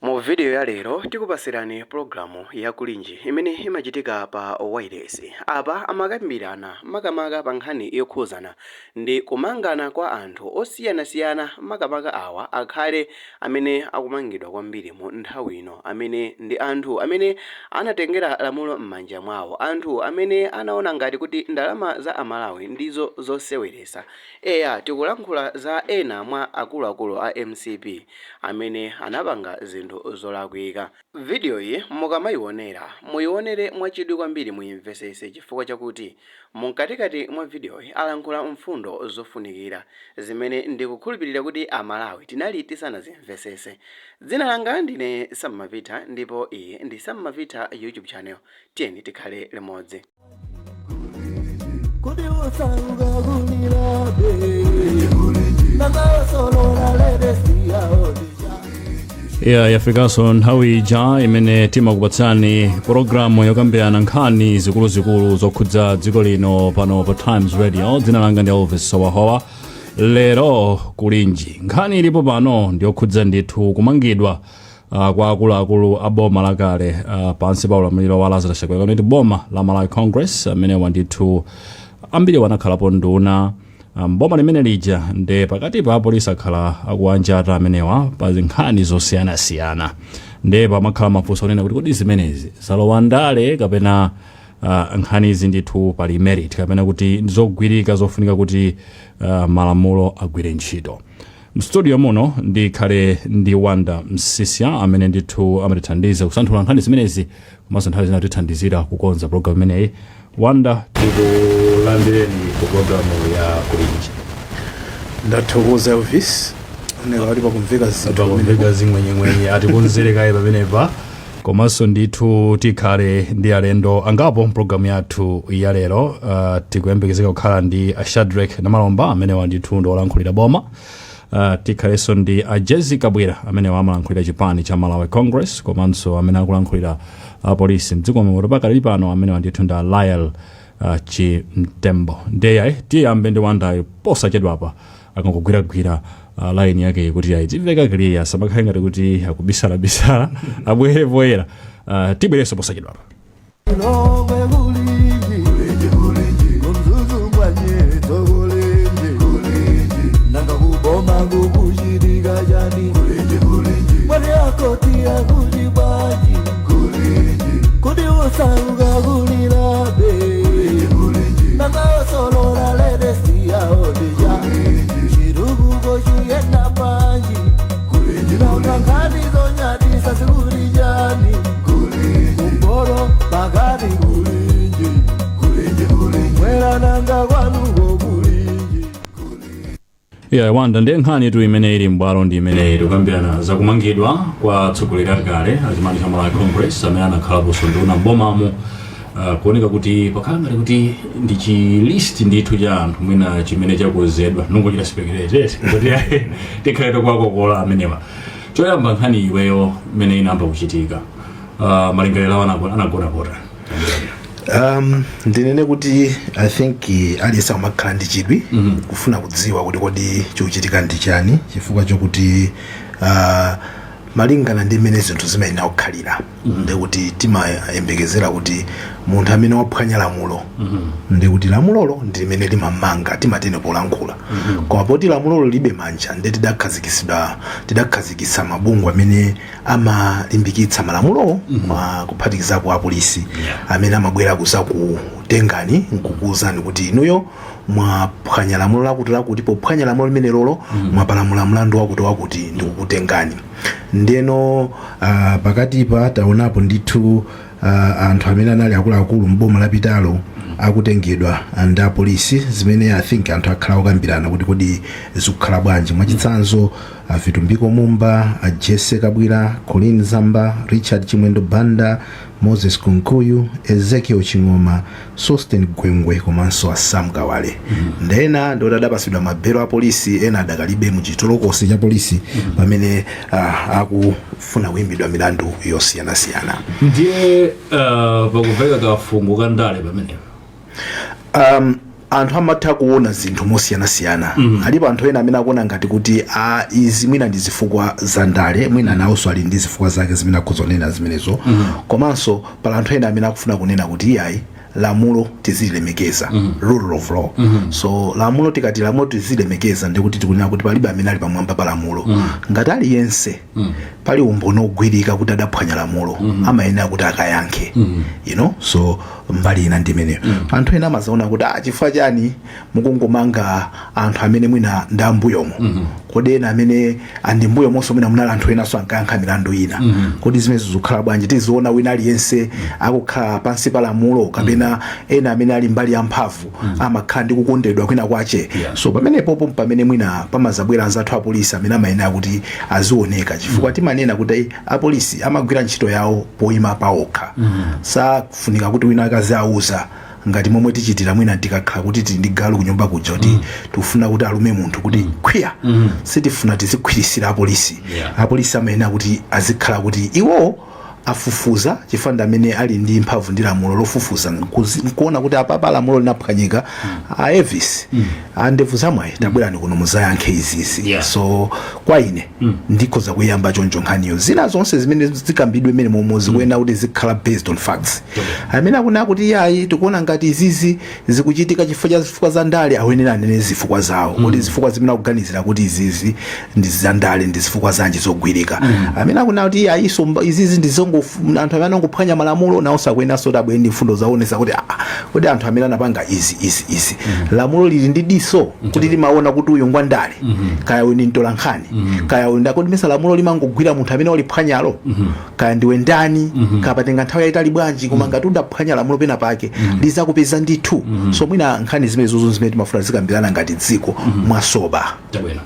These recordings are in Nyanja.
Mu video ya lero tikupasirani pulogalamu ya Kulinji imene imachitika pa wailesi. Apa amakambirana makamaka pa nkhani yokhuzana ndi kumangana kwa anthu osiyanasiyana, makamaka awa akhale amene akumangidwa kwambiri mu nthawi ino, amene ndi anthu amene anatengera lamulo m'manja mwawo, anthu amene anaona ngati kuti ndalama za Amalawi ndizo zoseweresa. Eya, tikulankhula za ena mwa akuluakulu a MCP amene anapanga zinthu zolakwika. Video iyi mukamayionera, muyionere mwachidwi kwambiri, muyimvesese, chifukwa chakuti mumkatikati mwa videoyi alankhula mfundo zofunikira zimene ndikukhulupirira kuti Amalawi tinali tisanazimvesese. Dzina langa ndine Sammavita ndipo iyi ndi Sammavita YouTube channel. Tiyeni tikhale limodzi. Kodi osauka kulirabe nanga osolola leresiya odija. Yeah, yafikanso nthawi ija imene timakupatsani pologalamu yokambirana nkhani zikuluzikulu zokhudza dziko lino pano pa Times Radio. Dzina langa ndi Elvis Sowahowa. Lero Kulinji, nkhani ilipo pano ndiyokhudza ndithu kumangidwa kwa akuluakulu a boma lakale pansi pa ulamuliro wa Lazarus Chakwera, kuti boma la Malawi Congress, amene wandithu ambiri wanakhalapo nduna boma limene lija. Nde pakati pa apolisi akhala akuwanjata amenewa pa nkhani zosiyanasiyana, nde pamakhala mafunso onena kuti kodi zimenezi zalowa ndale kapena nkhani izi ndithu pali merit, kapena kuti ndizogwirika zofunika kuti malamulo agwire ntchito. Mstudio muno ndikhale ndi Wanda Msisya, amene ndithu amatithandiza kusanthula nkhani zimenezi komanso nthawi zina kutithandizira kukonza program imeneyi. Wanda, tikulandireni ku programu ya Kulinji. Ndathokoza, Elvis. Oneka kuti pakumveka zinthu. Pakumveka zing'wenyeng'wenye, atikonzere kaye pamenepa. Komanso ndithu tikhale ndi alendo angapo mpulogalamu yathu ya lero. Tikuyembekezeka kukhala ndi a Shadrek Namalomba, amenewa ndithu ndi olankhulira boma. Tikhalenso ndi a Jessica Kabwira, amene amalankhulira chipani cha Malawi Congress, komanso amene akulankhulira apolisi mdziko muno pakali pano, amenewa ndithu ndi a Lyle Chimtembo. Ndiye tiyambe ndi Wandayo posachedwapa akangogwiragwira line yake kuti ayi timveka clear, samakhale ngati kuti akubisalabisala, abwere poyera. Tibwerenso posachedwapa. Longwe kulinji, kuMzuzu mwanyetso kulinji, nanga kuboma kukuchitika chani? Mwani akoti akuti bwanji? Kodi osauka kulirabe nanga osolola leresiya odija chirukuko chiyenda panji nanga nkhani zonyadisa zikuli chani? Kumboro pakati kulinji, mwera nanga kwanuko kulinji. Yeah, Wanda, ndiye nkhani tu imene ili m'bwalo ndi imene tikukambirana zakumangidwa kwa atsogoleri akale achipani cha Malawi Congress amene anakhalaponso nduna m'bomamo. Kuoneka kuti pakhala ngati kuti ndi chi list ndithu cha anthu mwina chimene chakonzedwa, nungochita speculate kuti tikhale tikuwakokola amenewa. Choyamba, nkhani iweyo imene inayamba kuchitika, malingaliro awo anagona pota? Ndinene kuti I think aliyense amakhala ndi chidwi kufuna kudziwa kuti kodi chikuchitika ndi chani, chifukwa chokuti malingana ndi mmene zinthu zimayenera kukhalira, ndikuti timayembekezera kuti munthu amene waphwanya lamulo, ndikuti lamulolo ndi limene limamanga, timatene polankhula. Koma poti lamulolo libe manja, ndi tidakhazikitsa mabungwe amene amalimbikitsa malamulowo, kuphatikizapo apolisi amene amabwera kuzakutengani nkukuwuzani kuti inuyo mwaphwanya lamulo lakuti lakuti, pophwanya lamulo limene lolo mwapalamula mlandu wakuti wakuti, ndikukutengani. Ndeno pakatipa taonapo ndithu anthu amene anali akuluakulu mboma lapitalo akutengedwa ndi apolisi, zimene I think anthu akhala okambirana kuti kodi zikukhala bwanji. Mwachitsanzo, Vitumbiko Mumba, Jesse Kabwira, Colleen Zamba, Richard Chimwendo Banda, Moses Kunkuyu, Ezekiel Ching'oma, Sosten Gwengwe komanso a Sam Kawale. Ndena ndoti adapasidwa mabelo a polisi, ena adakalibe mu chitolokosi cha polisi pamene akufuna kuyimbidwa milandu yosiyanasiyana. Ndiye pakuveka kafungu ka ndale pamenepo. Anthu amatha kuona zinthu mosiyanasiyana. Alipo anthu ena amene akuona ngati kuti a izi mwina ndi zifukwa za ndale, mwina nawonso ali ndi zifukwa zake zimene akhoza kunena zimenezo. Komanso pali anthu ena amene akufuna kunena kuti iyayi, lamulo tizililemekeza, rule of law. So lamulo, tikati lamulo tizilemekeza, ndikuti tikunena kuti palibe amene ali pamwamba pa lamulo. Ngati aliyense pali umboni ogwirika kuti adaphwanya lamulo, amayenera kuti akayankhe. So mbali ina ndi imeneyo. Anthu ena amazaona kuti, ah, chifukwa chani mukungomanga anthu amene mwina ndi ambuyomo? Kodi ena amene andi mbuyomonso mwina munali anthu enanso ankayankha milandu ina? Kodi zimenezo zikukhala bwanji? Tiziona wina aliyense akukhala pansi pa lamulo, kapena ena amene ali mbali ya mphamvu amakhala ndi kukondedwa kwina kwache? So pamenepopo pamene mwina pamazabwera anzathu apolisi amene amayenera kuti azioneka, chifukwa timanena kuti apolisi amagwira ntchito yawo poyima paokha. Safunika kuti wina akaziauza, ngati momwe tichitira mwina tikakhala kuti tili ndi galu kunyumba kuja, kuti tikufuna kuti alume munthu kuti khwiya, sitifuna tizikhwirisira apolisi. Apolisi amayenera kuti azikhala kuti iwo afufuza, chifukwa ndi amene ali ndi mphamvu ndi lamulo lofufuza, nkuona kuti apapa lamulo linaphwanyika. A Elvis, a ndevu zamwayi, tabwerani kuno muzayankhe izizi. So kwa ine ndikhoza kuyamba choncho nkhaniyo. Zina zonse zimene zikambidwe imene momwe zikuyenera kuti zikhala based on facts. Amene akunena kuti iyayi, tikuona ngati izizi zikuchitika chifukwa cha zifukwa za ndale, ayenera anene zifukwa zawo, kuti zifukwa zimene akuganizira kuti izizi ndi za ndale ndi zifukwa zanji zogwirika. Amene akunena kuti iyayiso izizi ndi zongo anthu amene anangophwanya malamulo, nawo sakuyeneranso kuti abwere ndi mfundo zaonesa kuti, ah, kuti anthu amene anapanga izi, izi, izi, lamulo lili ndi diso kuti limaona kuti uyu ngwandale, kaya uyu ndi mtolankhani, kaya uyu ndakodi. Mesa lamulo limangogwira munthu amene waliphwanyalo, kaya ndiwe ndani, kaya patenga nthawi yayitali bwanji, koma ngati udaphwanya lamulo pena pake, lizakupeza ndithu. So mwina nkhani zimene zozo zimene timafuna zikambirana ngati dziko mwasoba. Chabwino,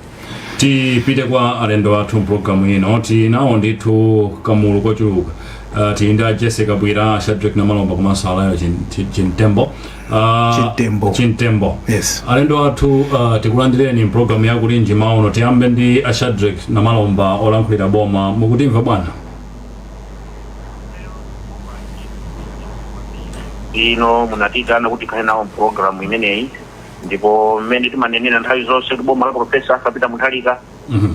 tipite kwa alendo athu mpulogalamu ino. Tinawo ndithu kamulu kochuluka. Tili ndi a Jessica Bwira, Shadrack Namalomba komanso Alayo Chintembo. Chintembo. Chintembo. Yes. Alendo athu, tikulandireni mpulogalamu yakulinji mauno. Tiyambe ndi a Shadrack Namalomba olankhulira boma. Mukutimva, bwana? Ino munatiyitana kuti tikhale nawo mpulogalamu imeneyi, ndipo mmene timanenera nthawi zonse kuti boma la Professor Arthur Peter Mutharika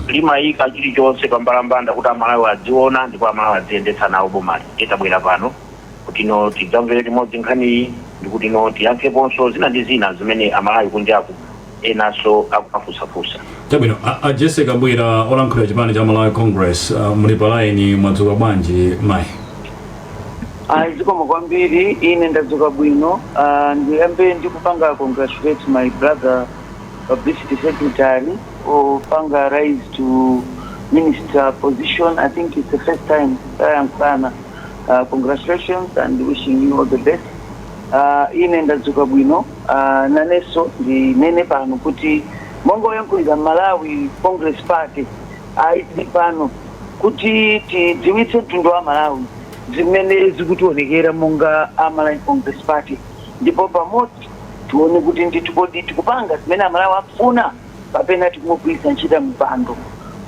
limayika chilichonse pambalambanda kuti Amalawi adziona ndipo Amalawi adziyendetsa nawo bomali. Tabwera pano kuti no tidzamvere limodzi nkhaniyi ndikuti no tiyankheponso zina ndi zina zimene Amalawi kunjaku enanso akumafunsafunsa. Chabwino. A Jessica Bwira olankhulira chipani cha Malawi Congress, muli pa line. Mwadzuka bwanji, mayi? Ayi, zikomo kwambiri. Ine ndadzuka bwino. Ndiyambe ndikupanga congratulate my brother publicity secretary opanga rise to minister position. I think it's the first time tayankhulana. Congratulations and wishing you all the best. Ine ndadzuka bwino. Nanenso ndinene pano kuti monga oyankhulira Malawi Congress Party, ayi, tili pano kuti tidziwitse mtundu wa Malawi zimene zikutionekera monga a Malawi Congress Party, ndipo pamodzi tione kuti ndithu kodi tikupanga zimene Amalawi akufuna kapena tikumugwiritsa ntchito mipando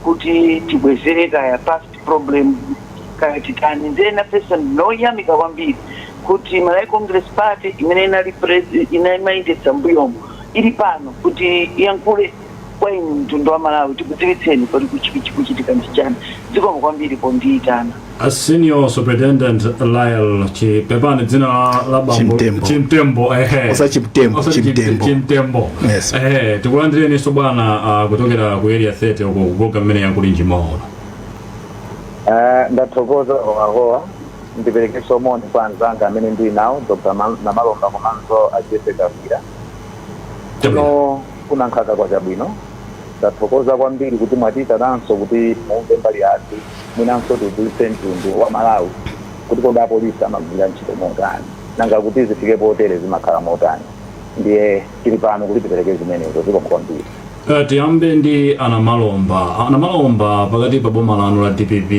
kuti tibwezere kaya past problems, kaya titani. Ndiye nafenso ndinoyamika kwambiri kuti Malawi Congress Party imene inali imayendetsa mbuyomo ili pano kuti iyankhule kwa inu mtundu wa Malawi, tikudziwitseni kodi kuchitika ndi chani. Zikomo kwambiri pondiyitana. A Senior Superintendent Lyle Chipepani, dzina la bambo. Chimtembo. Chimtembo, ehe. Osati Chimtembo. Osati Chimtembo. Chimtembo. Yes. Ehe, tikulandireninso bwana, kuchokera ku Area 30 uko ku program imene yakulinji maono. Ndathokoza owahowa. Ndiperekenso moni kwa anzanga amene ndili nawo, Dr Namalomba komanso a Jessica Bwira. Kuno kunankhaka kwa chabwino. Ndathokoza kwambiri kuti mwatiyitananso kuti mumve mbali yathu, mwinanso tiudziwitse mtundu wa Malawi kuti kodi apolisi amagwira ntchito motani, nanga kuti zifike potere zimakhala motani. Ndiye tili pano kuti tipereke zimenezo. Zikomo kwambiri. Tiyambe ndi Anamalomba. Anamalomba, pakati pa boma lanu la DPP,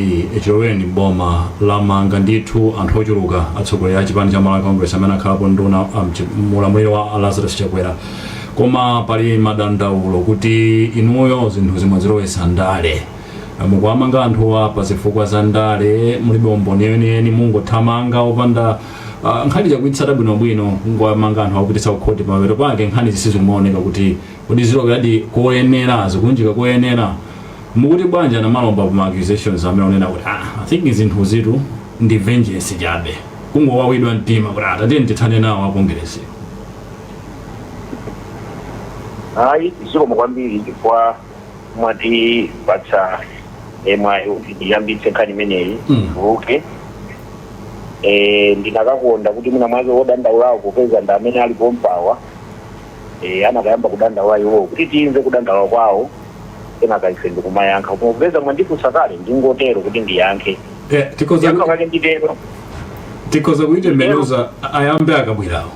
chilowereni boma, lamanga ndithu anthu ochuluka, atsogoleri a chipani cha Malawi Congress amene akhalapo nduna mulamuliro wa Lazarus Chakwera, koma pali madandaulo kuti inuyo zinthu zimwazilowetsa ndale. Mukuwamanga anthuwa pa zifukwa za ndale, mulibe umboni yeniyeni, mungothamanga opanda Nkhani chakuitsata bwinobwino, kungowamanga anthu akupititsa kukhoti, pamapeto pake nkhani zisizikumaoneka kuti kuti zilokeradi koyenera, zikunjika koyenera. Mukuti bwanji anamalomba pa accusations amene onena kuti I think zinthu zitu ndi vengeance chabe, kungowawidwa mtima kuti atatiye ndithane nawo akongerezi? Ayi, zikomo kwambiri chifukwa mwatipatsa mwayi kuti tiyambitse nkhani imeneyi. Okay, ndinakakonda kuti mwina mwake wodandaulawo, popeza ndi amene ali pompawa, anakayamba kudandaula iwowo kuti timve kudandaula kwawo, kenaka ife ndikumayankha. Koma popeza mwandifunsa kale, ndingotero kuti ndiyankhe. Tikhoza yankha kake nditero. Tikhoza kuitembenuza, ayambe akabwerawo.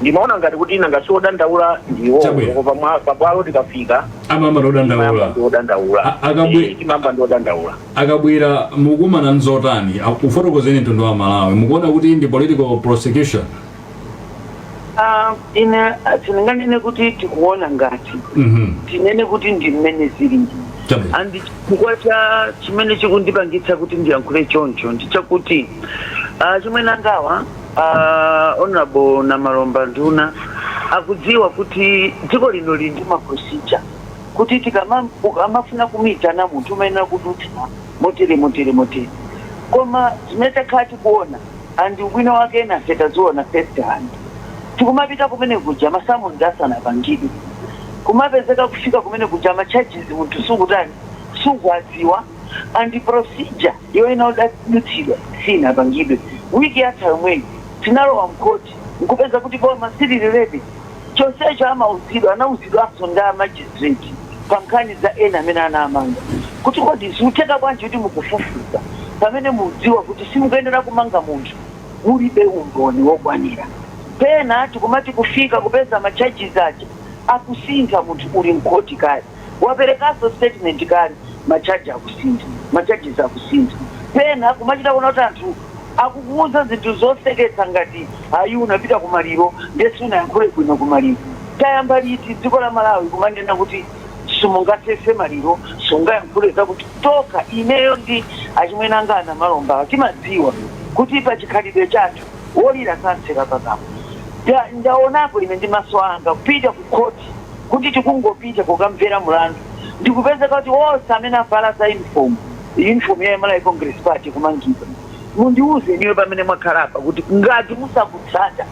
Ndimaona ngati kuti nanga si wodandaula ndiwo. Chabwino. Pabwalo tikafika amayamba timayamba odandaula. ndi wodandaula. Timayamba ndi wodandaula. Akabwera, mukumana nzotani? Ufotokozeni mtundu wa Malawi, mukuona kuti ndi political prosecution? Ah, ine sindinganene kuti tikuona ngati, tinene kuti ndi mmene zilili. And chifukwa cha chimene chikundipangitsa kuti ndiyankhule choncho ndi chakuti chimwene angawa, Honorable Namalomba nduna, akudziwa kuti dziko lino lili ndi ma procedure kuti ukamafuna kumuyitana munthu umayenera kudutsa motere, motere, motere. Koma zimene takhala tikuona, and ubwino wake nafe taziona first hand, tikumapita kumene kuja ma summons asanapangidwe, kumapezeka kufika kumene kuja ma charges munthu sukutani, sukuwadziwa, and procedure yoyenera kudutsidwa sinapangidwe. Wiki yatha yomweyi tinalowa mkhoti nkupeza kuti boma silili ready. Chonsecho amauzidwa, anauzidwanso ndi a magistrate pa nkhani za ena amene anamanga kuti kodi zikutheka bwanji kuti mukufufuza pamene mudziwa kuti simukuyenera kumanga munthu mulibe umboni wokwanira? Pena tikumati kufika kupeza ma charges aja akusintha, munthu uli mkhoti kale, waperekanso statement kale, ma charge akusintha, ma charges akusintha. Pena kumachita kuona kuti anthu akukuuza zinthu zoseketsa ngati ayi, unapita kumaliro ndiye sunayankhule bwino kumaliro. Tayamba liti dziko la Malawi kumanena kuti simungasese maliro, sungayankhule zakuti toka? Ineyo ndi achimwene anga anamalomba timadziwa kuti pa chikhalidwe chathu wolira satseka pakamwa. Ndaonapo ine ndi maso anga kupita ku khoti kuti tikungopita kukamvera mulandu, ndikupezeka kuti onse amene avala za uniform, uniform ya Malawi Congress Party, kumangidwa. Mundiuze niwe pamene mwakhalapa kuti ngati musakutsata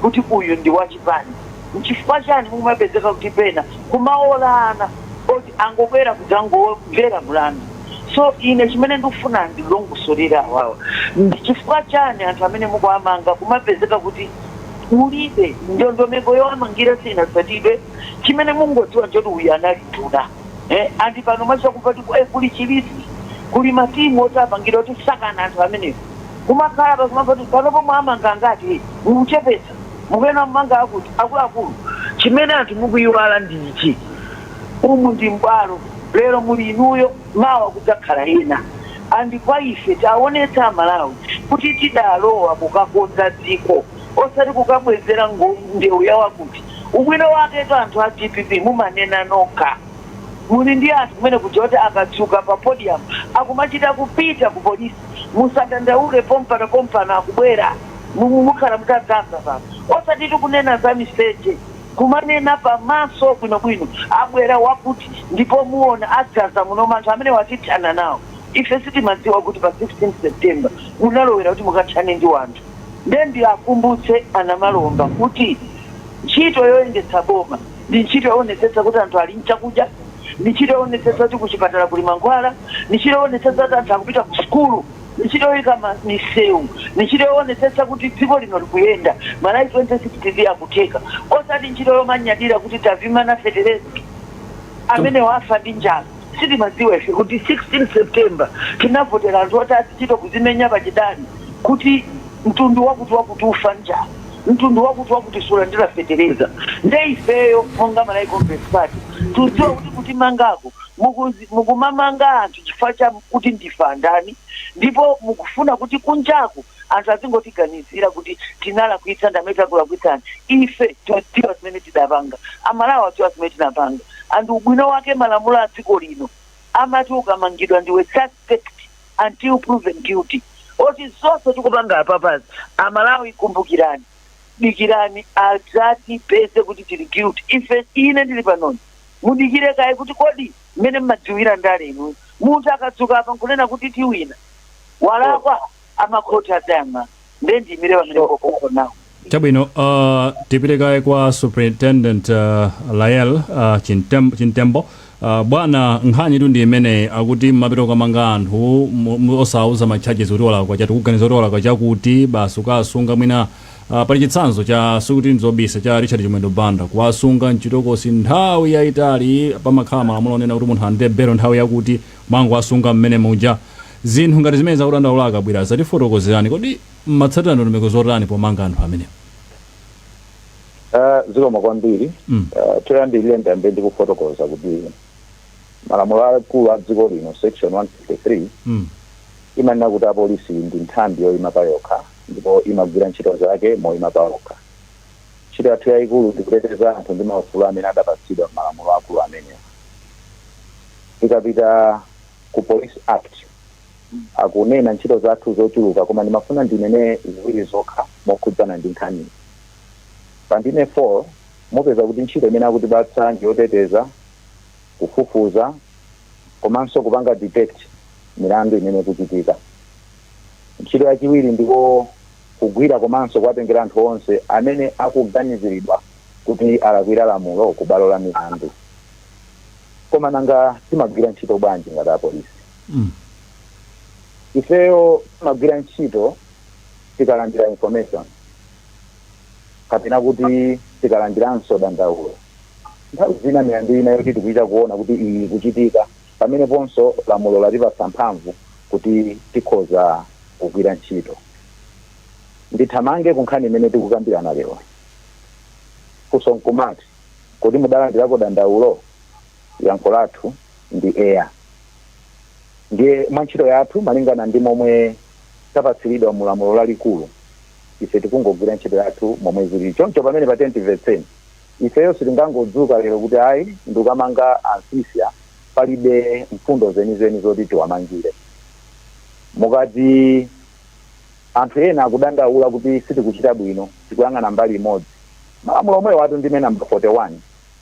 kuti uyu ndi wachipani, nchifukwa chani mumapezeka kuti pena kumaolana oti angobwera kudzangomvera mulandu? So ine chimene ndikufuna ndilongosolera awawa ndi chifukwa chani anthu amene mukuamanga kumapezeka kuti mulibe ndondomeko yowamangira, sinatsatidwe. Chimene mungodziwa nchoti uyu anali nduna, and pano mwachita kumva kuti kuli chilisi, kuli matimu oti apangira oti sakana anthu amenewo. Kumakhala pa kumamva kuti panopo mwamanga ngati mukuchepetsa, mukuyena mmanga akuti akuluakulu. Chimene anthu mukuyiwala ndi ichi: umu ndi mbwalo. Lero muli inuyo, mawa kudzakhala ena. And kwa ife taonetsa Amalawi kuti tidalowa kukakonza dziko, osati kukabwezera ndewu yawakuti. Ubwino waketu anthu a DPP mumanena nokha, muli ndi anthu kumene kuja kuti akatsuka pa podium akumachita kupita ku polisi, "Musadandaule, pompano pompano akubwera." Mukhala mutadzaza pano, osati tikunena za miseche, kumanena pamaso bwinobwino, abwera wakuti ndipo muona adzaza muno anthu amene watithana nawo. Ife sitimadziwa kuti pa 16 September munalowera kuti mukathane ndi wanthu. Nde ndiakumbutse anamalomba kuti ntchito yoyendetsa boma ndi ntchito yoonetsetsa kuti anthu ali mchakudya, ndi ntchito yoonetsetsa kuti kuchipatala kuli mankhwala, ndi ntchito yoonetsetsa kuti anthu akupita ku sukulu, ndi ntchito yoyika misewu, ndi ntchito yoonetsetsa kuti dziko lino likuyenda, Malawi 2063 akutheka, osati ntchito yomanyadira kuti tavimana fetereza amene wafa ndi njala. Sitimadziwa ife kuti 16 September tinavotera anthu oti azichita kuzimenya pachidani kuti mtundu wakuti wakuti ufa njala, mtundu wakuti wakuti sulandira fetereza. Nde ifeyo monga Malawi Congress Party tudziwa kuti kutimangako mukumamanga anthu chifukwa cha kuti ndife andani, ndipo mukufuna kuti kunjaku anthu azingotiganizira kuti tinalakwitsa, ndamene takulakwitsani. Ife tidziwa zimene tidapanga, Amalawi adziwa zimene tinapanga. And ubwino wake malamulo a dziko lino amati ukamangidwa ndiwe suspect until proven guilty. Oti zonse tikupanga apapazi, Amalawi kumbukirani, dikirani adzatipeze kuti tili guilty. Ife, ine ndili panoni, mudikire kaye kuti kodi mmene mmadziwira ndale inu, munthu akadzuka apa nkunena kuti tiwina, walakwa, amakhoti adzayang'ana. Nde ndiyimire pamene popo nawo. Chabwino, tipite kaye kwa Superintendent Lael Chintembo. Bwana, nkhani tu ndi imene akuti mmapita kukamanga anthu osauza ma charges kuti walakwa chati, kuganiza kuti walakwa chakuti, basi ukasunga. Mwina pali chitsanzo cha, sikuti nzobisa, cha Richard Chimwendo Banda, kuwasunga mchitokosi nthawi yayitali. Pamakhala malamulo onena kuti munthu ande belo nthawi yakuti, mwango asunga mmene muja. Zinthu ngati zimene zakudandaula akabwera, zatifotokozerani, kodi mmatsatira ndondomeko zotani pomanga anthu amenewo? Zikomo kwambiri. Choyambirira ndiyambe ndikufotokoza kuti malamulo akulu a dziko lino, section 153, imanena kuti apolisi ndi nthambi yoyima pa yokha ndipo imagwira ntchito zake moyima pa yokha. Ntchito yathu yayikulu ndi kuteteza anthu ndi maufulu amene adapatsidwa m'malamulo akulu amenewa. Tikapita ku Police Act, akunena ntchito zathu zochuluka, koma ndimafuna ndinene ziwiri zokha mokhudzana ndi nkhaniyi. Pa ndime 4 mupeza kuti ntchito imene akutipatsa ndi yoteteza, kufufuza komanso kupanga detect milandu imene ikuchitika. Ntchito yachiwiri ndiko kugwira komanso kuwatengera anthu onse amene akuganiziridwa kuti alakwira lamulo ku bwalo la milandu. Koma nanga timagwira ntchito bwanji ngati apolisi? Ifeyo timagwira ntchito tikalandira information kapena kuti tikalandiranso dandaulo. Nthawi zina milandu ina yoti tikuita kuona kuti iyi ikuchitika, pameneponso lamulo latipatsa mphamvu kuti tikhoza kugwira ntchito. Ndithamange ku nkhani imene tikukambirana lero. Funso nkumati, kodi mudalandirako dandaulo? Yankho lathu ndi eya. Ndiye mwa ntchito yathu, malingana ndi momwe tapatsiridwa mu lamulo lalikulu, ife tikungogwira ntchito yathu momwe zilili. Choncho pamene patentimvetseni, ifeyo sitingangodzuka lero kuti ayi, ndikukamanga ansisia, palibe mfundo zenizeni zoti tiwamangire. Mukati anthu ena akudandaula kuti sitikuchita bwino, tikuyang'ana mbali imodzi, malamulo omwewo atu, ndime namba 41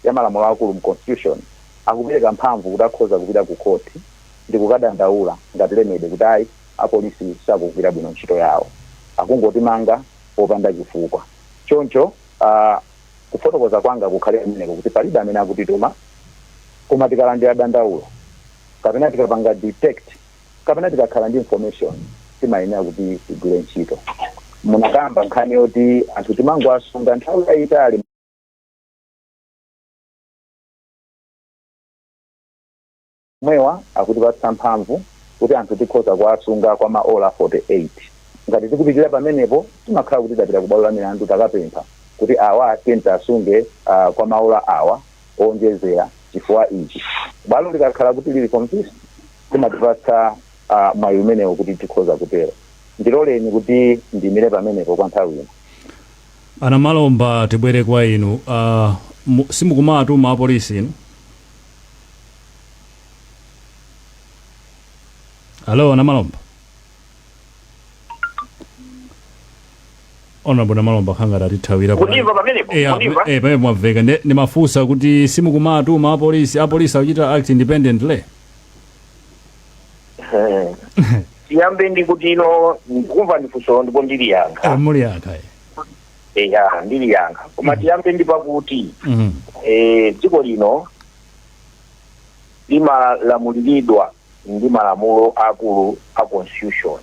ya malamulo akulu mu Constitution, akupereka mphamvu kuti akhoza kupita ku khoti ndi kukadandaula ngati remedy kuti ayi, apolisi sakugwira bwino ntchito yawo, akungotimanga popanda chifukwa. Choncho kufotokoza kwanga kukhale kumeneko kuti palibe amene akutituma, koma tikalandira dandaulo kapena tikapanga detect kapena tikakhala ndi information, timayenera kuti tigwire ntchito. Munakamba nkhani yoti anthu timangoasunga nthawi yayitali. Mwewa akutipatsa mphamvu kuti anthu tikhoza kuwasunga kwa maola 48. Ngati tikupitirira pamenepo, timakhala kuti tapita ku bwalo la milandu, takapempha kuti awa tiyeni tasunge kwa maola awa owonjezera chifukwa ichi. Bwalo likakhala kuti lili convinced, timatipatsa mwayi umenewo kuti tikhoza kutero. Ndiloleni kuti ndimire pamenepo kwa nthawi ino. Ana Malomba, tibwere kwa inu. Simukumatuma apolisi inu? Alo, ana Malomba, Honorable Namalomba, khanga atithawira. Kundimva pamenepo? Kundimva? Pamene mwamveka. Ndimafunsa kuti simukumatuma apolisi? Apolisi akuchita act independently? Tiyambe ndi kuti ino ndikumva ndifunso ndipo ndiliyankha. Muliyankha? Eya, ndiliyankha, koma tiyambe ndi pakuti dziko lino limalamuliridwa ndi malamulo akulu a Constitution.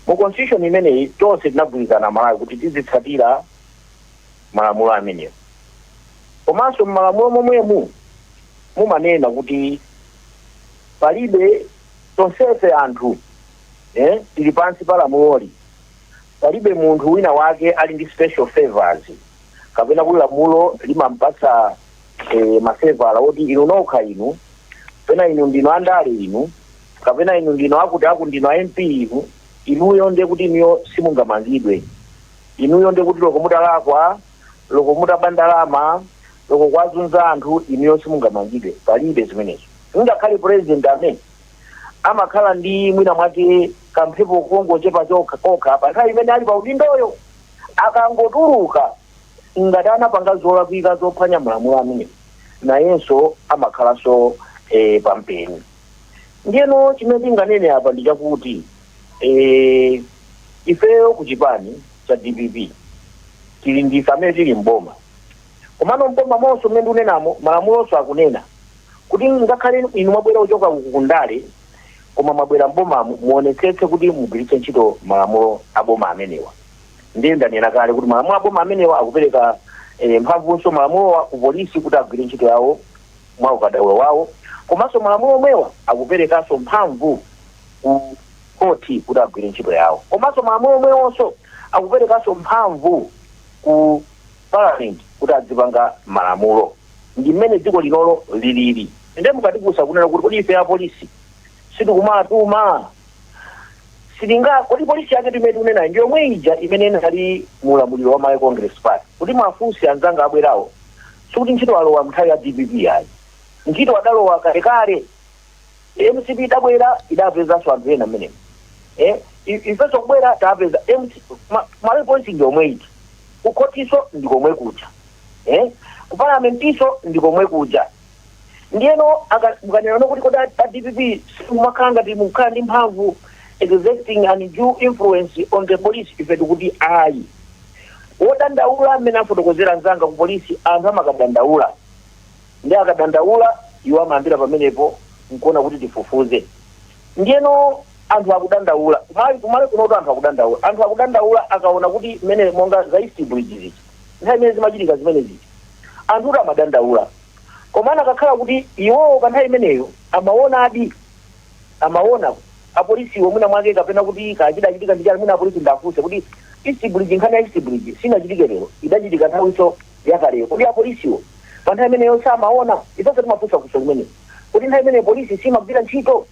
Mu Constitution imeneyi tonse tinagwirizana Malawi kuti tizitsatira malamulo amenewo. Komanso mmalamulo momwemu mumanena kuti palibe, tonsefe anthu tili pansi pa lamuloli, palibe munthu wina wake ali ndi special favors kapena kuti lamulo limampatsa mafavour oti inu nokha inu, kapena inu ndinu andale inu, kapena inu ndinu akuti aku ndinu a MP inu, inuyo ndiye kuti inuyo simungamangidwe, inuyo ndiye kuti loko mutalakwa, loko mutaba ndalama, loko kwazunza anthu, inuyo simungamangidwe. Palibe zimenezo. Ngakhale president amene amakhala ndi mwina mwake Kamphepo kongochepa chokha kokha pa nthawi imene ali pa udindoyo. Akangotuluka, ngati anapanga zolakwika zophwanya malamulo amene, nayenso amakhalanso pampeni. Ndiyeno chimene tinganene apa ndi chakuti ifeyo ku chipani cha DPP tili ndife amene tili mboma. Komano mboma monso mmene ndikunenamo, malamulonso akunena kuti ngakhale inu mwabwera kuchoka uku kundale, koma mwabwera mbomamo, muonetsetse kuti mugwiritse ntchito malamulo aboma amenewa. Ndiye ndanena kale kuti malamulo aboma amenewa akupereka mphamvunso malamulowa ku polisi kuti agwire ntchito yawo mwa ukadaulo wawo, komanso malamulo omwewa akuperekanso mphamvu ku khoti kuti agwire ntchito yawo, komanso malamulo omwewonso akuperekanso mphamvu ku parliament kuti adzipanga malamulo. Ndi mmene dziko linolo lilili. Ndiye mukatifunsa kunena kuti kodi ife apolisi sitikumatuma, sitinga kodi polisi yake timene tikunenayi ndi yomwe ija imene inali mulamuliro wa Malawi Congress Party? Kuti mwafunse anzanga abwerawo, sikuti ntchito alowa nthawi ya DPP ayi, ntchito adalowa kalekale. MCP idabwera, idapezanso anthu ena mmenemo. Ifenso kubwera tapeza MC. Malawi Polisi ndi yomwe ija, kukhotiso ndi komwe kuja, ku parliamentiso ndi komwe kuja. Ndiyeno mukanena kuti kodi a DPP simumakhala ngati mukhala ndi mphamvu, exerting undue influence on the police, ife tikuti ayi. Wodandaula, amene afotokozera anzanga, ku polisi anthu amakadandaula, ndi akadandaula iwo amayambira pamenepo nkuona kuti tifufuze. Ndiyeno anthu akudandaula kumali kunoto, anthu akudandaula, anthu akudandaula akaona kuti mmene monga za East Bridge zichi, nthawi imene zimachitika zimene zichi, anthu kuti amadandaula, komana akakhala kuti iwowo pa nthawi imeneyo amaona adi, amaona apolisiwo mwina mwake, kapena kuti kachidachitika ndi chani. Mwina apolisi ndafunse kuti East Bridge, nkhani ya East Bridge sinachitike lero, idachitika nthawinso yakaleyo. Kodi apolisiwo pa nthawi imeneyo samaona? Ifenso timafunsa funso limeneyo kuti nthawi imeneyo polisi simagwira ntchito,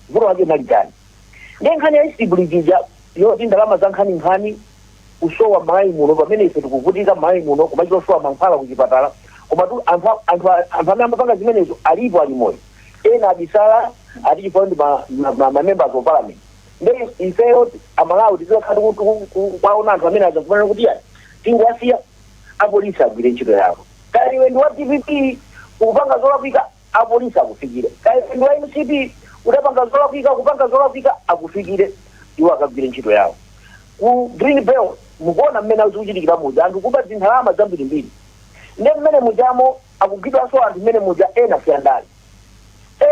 vuto lake nali chani? Ndiye nkhani ya East Bridge ija yoti ndalama za nkhaninkhani kusowa m'Malawi muno, pamene ife tikuvutika m'Malawi muno, kumachita kusowa mankhwala kuchipatala, koma tu anthu amene amapanga zimenezo alipo, ali moyo, ena abisala ati chifukwa ndi ma members of parliament. Ndiye ifeyo Amalawi tizikakhala kwaona anthu amene azakumanena kuti yani tingowasiya apolisi agwire ntchito yawo. Kaya iwe ndi wa DPP, ukupanga zolakwika, apolisi akufikire. Kaya iwe ndi wa MCP, udapanga zolakwika, kupanga zolakwika, akufikire, iwo akagwire ntchito yawo. Ku Green Belt mukuona mmene zikuchitikira muja, anthu kuba zindalama zambirimbiri. Ndiye mmene mujamo akugwidwanso anthu mmene muja, ena si andale,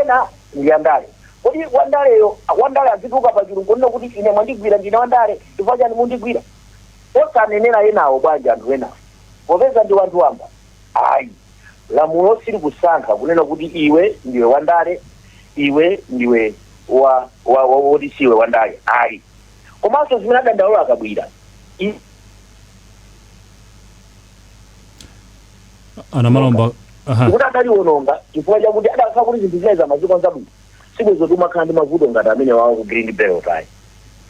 ena ndi andale. Kodi wandaleyo, wandale azituka pa chulu kunena kuti ine mwandigwira, ndine wandale, chifukwa chani mundigwira? Osanenera enawo bwanji, anthu enawo, popeza ndi wanthu wamba? Ayi, lamulo sili kusankha kunena kuti iwe ndiwe wandale, iwe ndiwe wa wa wa- woti siwe wandale, ayi. Komanso zimene adandaula akabwira Anamalomba, aha. Kuti adaliwononga chifukwa chakuti adakhala kuti zinthu zinayi zamazikonza bwino, sibwezo timakhala ndi mavuto ngati amene wawa ku Green Belt ayi,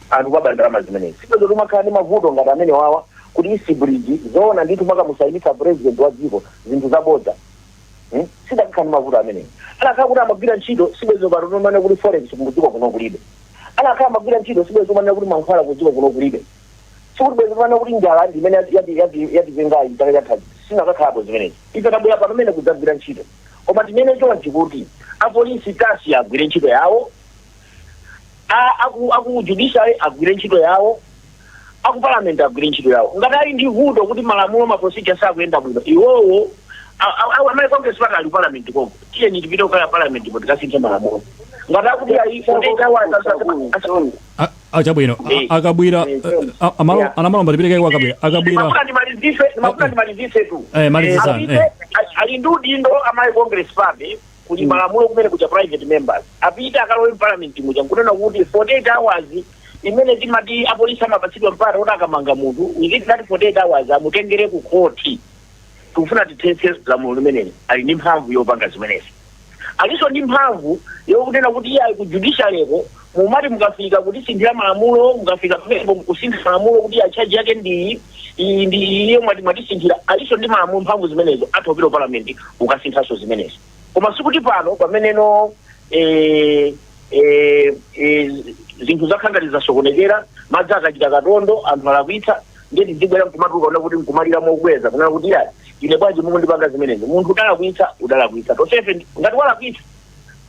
anthu kwaba ndalama zimenezi. Sibwezo timakhala ndi mavuto ngati amene wawa kuti East Bridge, zoona ndithu makamusayinitsa president wa dziko zinthu zabodza, Sidakhala ndi mavuto amenewo. Anakhala kuti amagwira ntchito, sibwezo pano timanena kuti forex kudziko kuno kulibe. Anakhala amagwira ntchito, sibwezo manena kuti mankhwala kudziko kuno kulibe. Sikuti bwezo timanena kuti njala ndi imene yatipengayi chaka chathachi, sinakakhalapo zimenezi. Ife tabwera pano mene kudzagwira ntchito, koma tinene chonchi kuti apolisi tasi agwire ntchito yawo, aku judiciary agwire ntchito yawo, aku parliament agwire ntchito yawo. Ngati ali ndi vuto kuti malamulo, ma procedure sakuyenda bwino, iwowo a Malawi Congress Party ali parliament konko, tiyeni tipite kukhala parliament po tikasinthe malamulo ngati akuti ayi. Chabwino. Akabwira, Anamalomba, tipite kwa Akabwira. Akabwira. Ndimafuna ndimalizise tu. Malizisani. Apite, ali ndi udindo a Malawi Congress Party kuli malamulo kumene kuja, private members apite akalowe parliament muja nkunena kuti 48 hours imene timati apolisi amapatsidwa mpata kuti akamanga munthu, within that 48 hours amutengere ku khoti, tikufuna tithetse lamulo limeneli. Ali ndi mphamvu yopanga zimenezi. Alinso ndi mphamvu yokunena kuti iye ali ku judiciaryko, mumati mukafika kutisinthira malamulo, mukafika pamenepo kusintha malamulo kuti charge yake ndi iyi, ndi iye, mwati mwatisinthira. Alinso ndi malamulo mphamvu zimenezo, atha kupita ku parliament ukasinthanso zimenezo. Koma sikuti pano pameneno Zinthu zakhangati zasokonekera, madzi akachita katondo, anthu alakwitsa, ndiye tizibwera nkumatuluka kuna kuti nkumalira mokweza kunena kuti, "Ya ine, bwanji mukundipanga zimenezi?" Munthu udalakwitsa, udalakwitsa. Tonsefe ngati walakwitsa,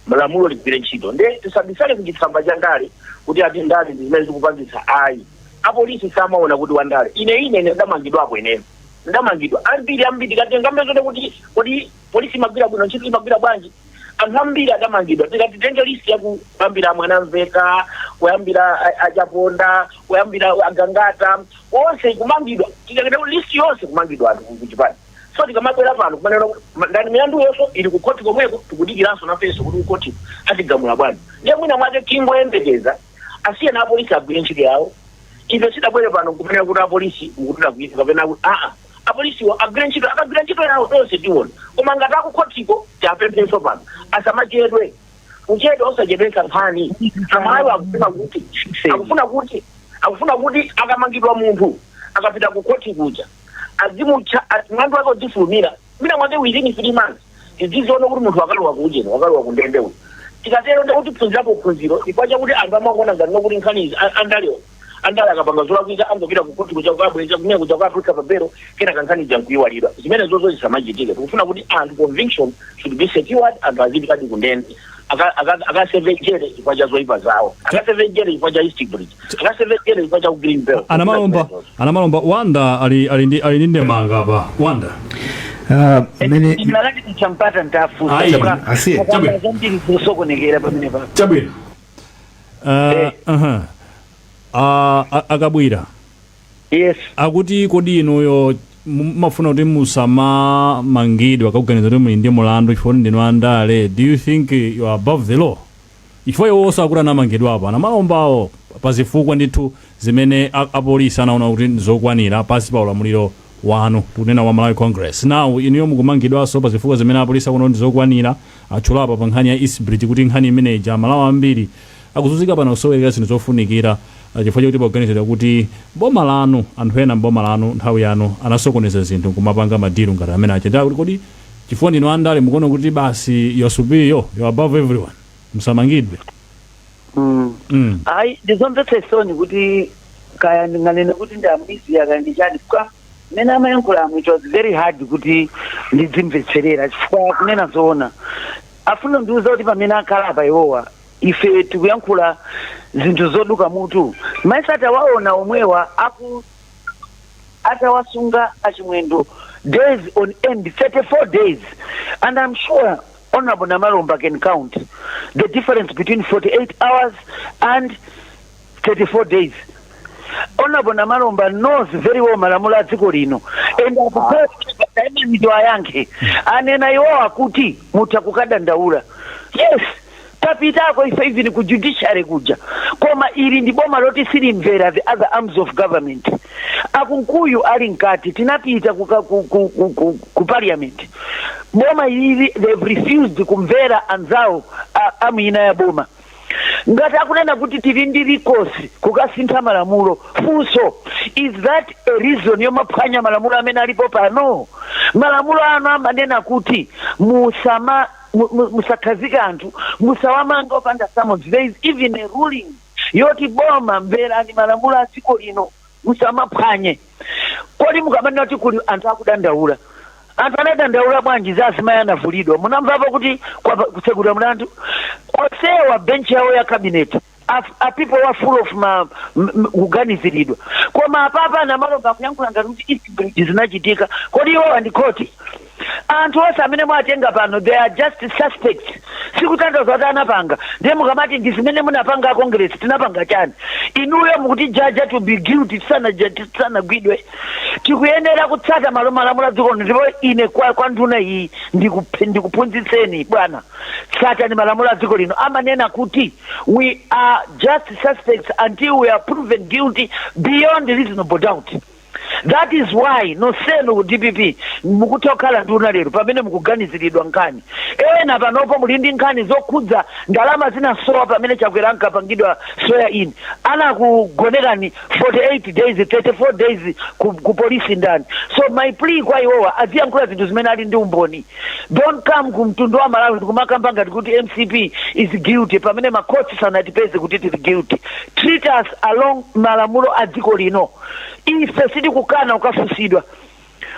malamulo ligwire ntchito. Nde tisabisale kuchitsamba cha ndale kuti ati ndale ndi zimene zikupangitsa. Ayi, apolisi samaona kuti wandale. Ine ndamangidwapo, ineyo ndamangidwa ambiri ambiri. Tikatenga mbezone kuti kodi polisi imagwira bwino ntchito, imagwira bwanji? Anthu ambiri adamangidwa. Tikati titenge list yaku kuyambira Mwanamveka, kuyambira Achaponda, kuyambira Agangata, onse kumangidwa. Tikaketa list yonse, kumangidwa anthu kuchipani. So tikamabwera pano kumanena kuti ndani, milandu yonso ili ku khoti komweko, tikudikiranso nafenso kuti kukhoti atigamula bwanji. Ndiye mwina mwake tingoyembekeza, asiye na apolisi agwire ntchito yawo. Ife sidabwere pano kumanena kuti apolisi mukutilakwitsa kapena kuti aa. Apolisiwo agwire ntchito, akagwira ntchito yawo tonse tiona. Koma ngati akukhotiko, tiapemphenso pano asamachedwe, kuchedwa osachedwetsa nkhani. Amalawi akufuna kuti akamangidwa munthu, akapita ku khoti kuja, azimutcha mlandu wake udzifulumira, mwina mwake within 3 months tidziziona kuti munthu akalowa kuujeni, wakalowa kundende uyu. Tikatero ndi kuti phunzirapo phunziro, chifukwa chakuti anthu amakuona ngati nokuti nkhanizi andalewa, andale akapanga zolakwika angopita ku khoti kuja kukabweza kumene kuja kukatulutsa pabelo, kenaka nkhani ija nkuyiwalidwa. Zimene zozo zisamachitike. Tikufuna kuti anthu, conviction should be secured. Anthu azipitadi kundende, akaseve jere chifukwa cha zoyipa zawo, akaseve jere chifukwa cha East Bridge, akaseve jere chifukwa cha Green Belt. Anamalomba, Anamalomba, Wanda ali ndi ndemanga apa. Wanda. Mmene Ndinakati champata ntafusa. Ayi. Asiye. Chabwino. Zambiri zosokonekera pamene pa. Chabwino. Uh-huh. Akabwira. Yes. Akuti kodi inuyo mumafuna kuti musamamangidwe akakuganiza kuti muli ndi mulandu chifukwa ndinu andale? Do you think you are above the law? Chifukwa iwo sakuti anamangidwapo Anamalombawo pazifukwa ndithu zimene apolisi anaona kuti nzokwanira pasi pa ulamuliro wanu, tikunena wa Malawi Congress. Now inuyo mukumangidwanso pazifukwa zimene apolisi akuona kuti ndizokwanira. Atchulapo pa nkhani ya East Bridge kuti nkhani imeneyi, Amalawi ambiri akuzunzika pano kusowerera zinthu zofunikira, chifukwa chakuti pakuganizidwa kuti boma lanu, anthu ena mboma lanu, nthawi yanu anasokoneza zinthu kumapanga ma deal ngati amene acha. Kuti kodi chifukwa ndinu andale mukuona kuti basi you are superior, you are above everyone, musamangidwe? Ayi, ndizomvetsa isoni kuti kaya ndinganene kuti ndi amnesia kaya ndi chani, chifukwa mmene amayankhulamo it was very hard kuti ndidzimvetserera. Chifukwa kunena zoona, afuna ndiuza kuti pamene akhala apa iwowa, ife tikuyankhula zinthu zoduka mutu. Maisa atawaona omwewa aku atawasunga Achimwendo days on end, 34 days, and I'm sure Honorable Namalomba can count the difference between 48 hours and 34 days. Honorable Namalomba knows very well malamulo a dziko lino and akupaimanido ayankhe. Anena iwowa kuti mutha kukadandaula. Yes, tapitako ife even ku judiciary kuja, koma ili ndi boma loti silimvera the other arms of government. Akunkuyu ali mkati, tinapita ku parliament. Boma ilili, they've refused kumvera anzawo amwina ya boma. Ngati akunena kuti tili ndi recourse kukasintha malamulo, funso, is that a reason yomaphwanya malamulo amene alipo pano? Malamulo ano amanena kuti musama musakhazike anthu, musawamanga opanda summons. There is even a ruling yoti boma, mverani malamulo a dziko lino, musamaphwanye. Kodi mukamanena kuti kuli anthu akudandaula, anthu anadandaula bwanji za azimayi anavulidwa? Munamvapo kuti kutsekulira mlandu? Onsewa bench yawo ya cabinet a people were full of ma kuganiziridwa. Koma apapa Anamalomba kuyankhula ngati kuti East Bridge zinachitika. Kodi iwowa ndi khoti? Anthu onse amene mwatenga pano, they are just suspects, sikutanthauza kuti anapanga. Ndiye mukamati ndi zimene munapanga a Congress, tinapanga chani? Inuyo mukuti judge to be guilty tisanagwidwe. Tikuyenera kutsata malo malamulo a dziko lino. Ndipo ine kwa nduna iyi ndikuphunzitseni bwana, tsatani malamulo a dziko lino. Amanena kuti we are just suspects until we are proven guilty beyond reasonable doubt. That is why nonsenu ku DPP mukutha kukhala nduna lero pamene mukuganiziridwa nkhani. Ena panopo muli ndi nkhani zokhudza ndalama zinasowa pamene Chakwera ankapangidwa swear in. Anakugonekani 48 days, 34 days ku polisi ndani? So my plea kwa iwowa, aziyankhula zinthu zimene ali ndi umboni. Don't come ku mtundu wa Malawi ndikumakamba ngati kuti MCP is guilty pamene makhoti sanatipeze kuti tili guilty. Treat us along malamulo a dziko lino. Ife sitikukana kukafusidwa.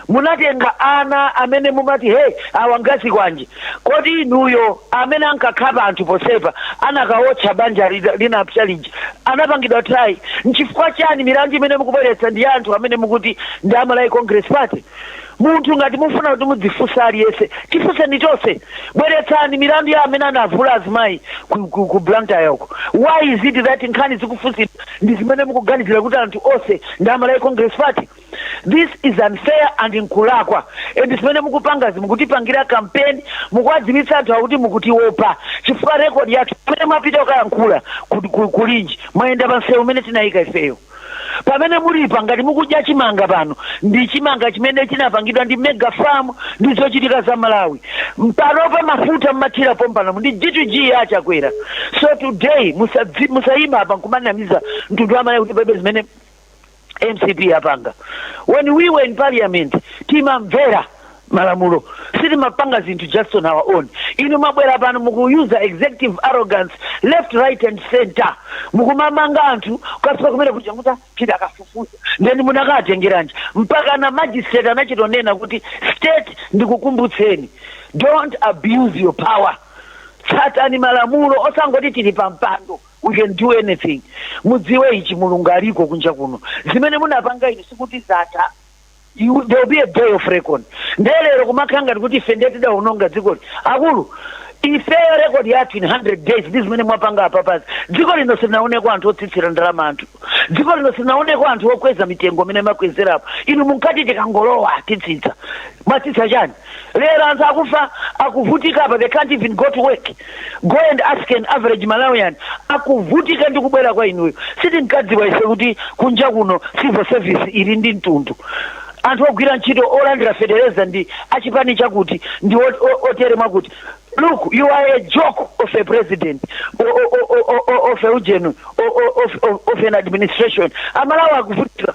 Munatenga ana amene mumati, "Hey, awa ngazi kwanje." Kodi inuyo amene ankakhapa anthu posepa, anakawotcha banja linapsa lija, anapangidwa try? Nchifukwa chani milandu imene mukubweretsa ndi anthu amene mukuti ndi a Malawi Congress Party? Munthu ngati mufuna kuti mudzifunsa aliyense, tifunseni tonse. Bweretsani milandu ya amene anavula azimayi ku Blantyre uko. Why is it that nkhani zikufunsidwa ndi zimene mukuganizira kuti anthu onse ndi a Malawi Congress Party? This is unfair and nkulakwa, and zimene mukupangazi mukutipangira campaign, mukuwadziwitsa anthu akuti mukutiopa, chifukwa record yathu pamene mwapita kukayankhula kulinji, mwayenda pa msewu umene tinayika ifeyo. Pamene mulipa ngati mukudya chimanga pano, ndi chimanga chimene chinapangidwa ndi mega farm ndi zochitika za Malawi. Panopa mafuta mmathira pompano ndi G2G yaChakwera. So today musayima apa nkumanamiza mtundu wa Malawi kuti palibe zimene MCP yapanga. When we were in parliament, timamvera malamulo, sitimapanga zinthu just on our own. Inu mabwera pano mukuyuza executive arrogance left, right and center, mukumamanga anthu kukafika kumene kuja kuti pita akafufuza. Then munakatengeranji mpaka na magistrate anachitonena kuti state? Ndikukumbutseni, don't abuse your power. Tsatani malamulo, osangoti tili pa mpando, we can do anything. Mudziwe ichi, Mulungu aliko kunja kuno. Zimene munapanga inu sikuti zatha. There will be a day of record. Ndelero kumakhala ngati kuti ife ndiye tidawononga dzikoli. Akulu, ifeyo record yathu in 100 days ndi zimene mwapanga apapazi. Dziko lino silinaoneko anthu otsitsira ndalama anthu. Dziko lino silinaoneko anthu okweza mitengo imene makwezerapo. Inu munkati tikangolowa titsitsa. Mwatsitsa chani? Lero anthu akufa, akuvutika apa. They can't even go to work. Go and ask an average Malawian, akuvutika ndi kubwera kwa inuyo. Sitinkadziwa ife kuti kunja kuno civil service ili ndi mtundu, anthu ogwira ntchito olandira fetereza ndi achipani chakuti ndi otere mwakuti. Look, you are a joke of a president, of a ujenu, of an administration. Amalawi akuvutika.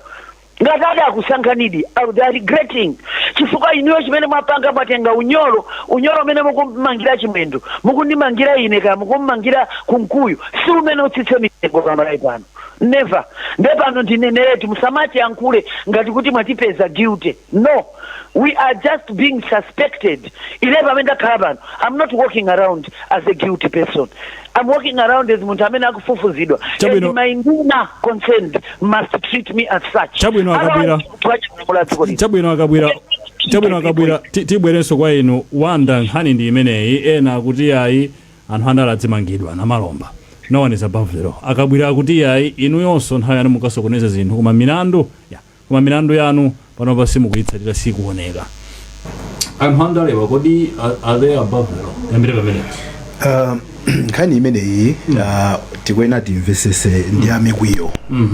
Ngati ati akusankhanidi, they are regretting, chifukwa inuyo chimene mwapanga, mwatenga unyolo. Unyolo umene mukumangira Chimwendo, mukundimangira ine, kaya mukummangira Kunkuyu, si umene utsitse mitengo pamalawi pano, never. Nde pano ndineneretu, musamati yankhule ngati kuti mwatipeza guilty. No, we are just being suspected. Ine pamene ndakhala pano, I'm not walking around as a guilty person. I'm walking around as munthu amene akufufuzidwa. Chabwino. And my nduna concerned must treat me as such. Chabwino, Akabwira. Otherwise, dziko lino. Chabwino, Akabwira. Chabwino, Akabwira, tibwerenso kwa inu. Wanda, nkhani ndi imeneyi. Ena akuti ayi, anthu andale adzimangidwa namalomba, no one is above the law. Akabwira akuti ayi, inuyonso nthawi yanu mukasokoneza zinthu, koma milandu ya koma milandu yanu panopa simukuyitsatira, sikuoneka. Anthu andalewa kodi are they above the law? Yambire pamenepo. Nkhani imeneyi tikuyenera timvesese ndi amikwiyo.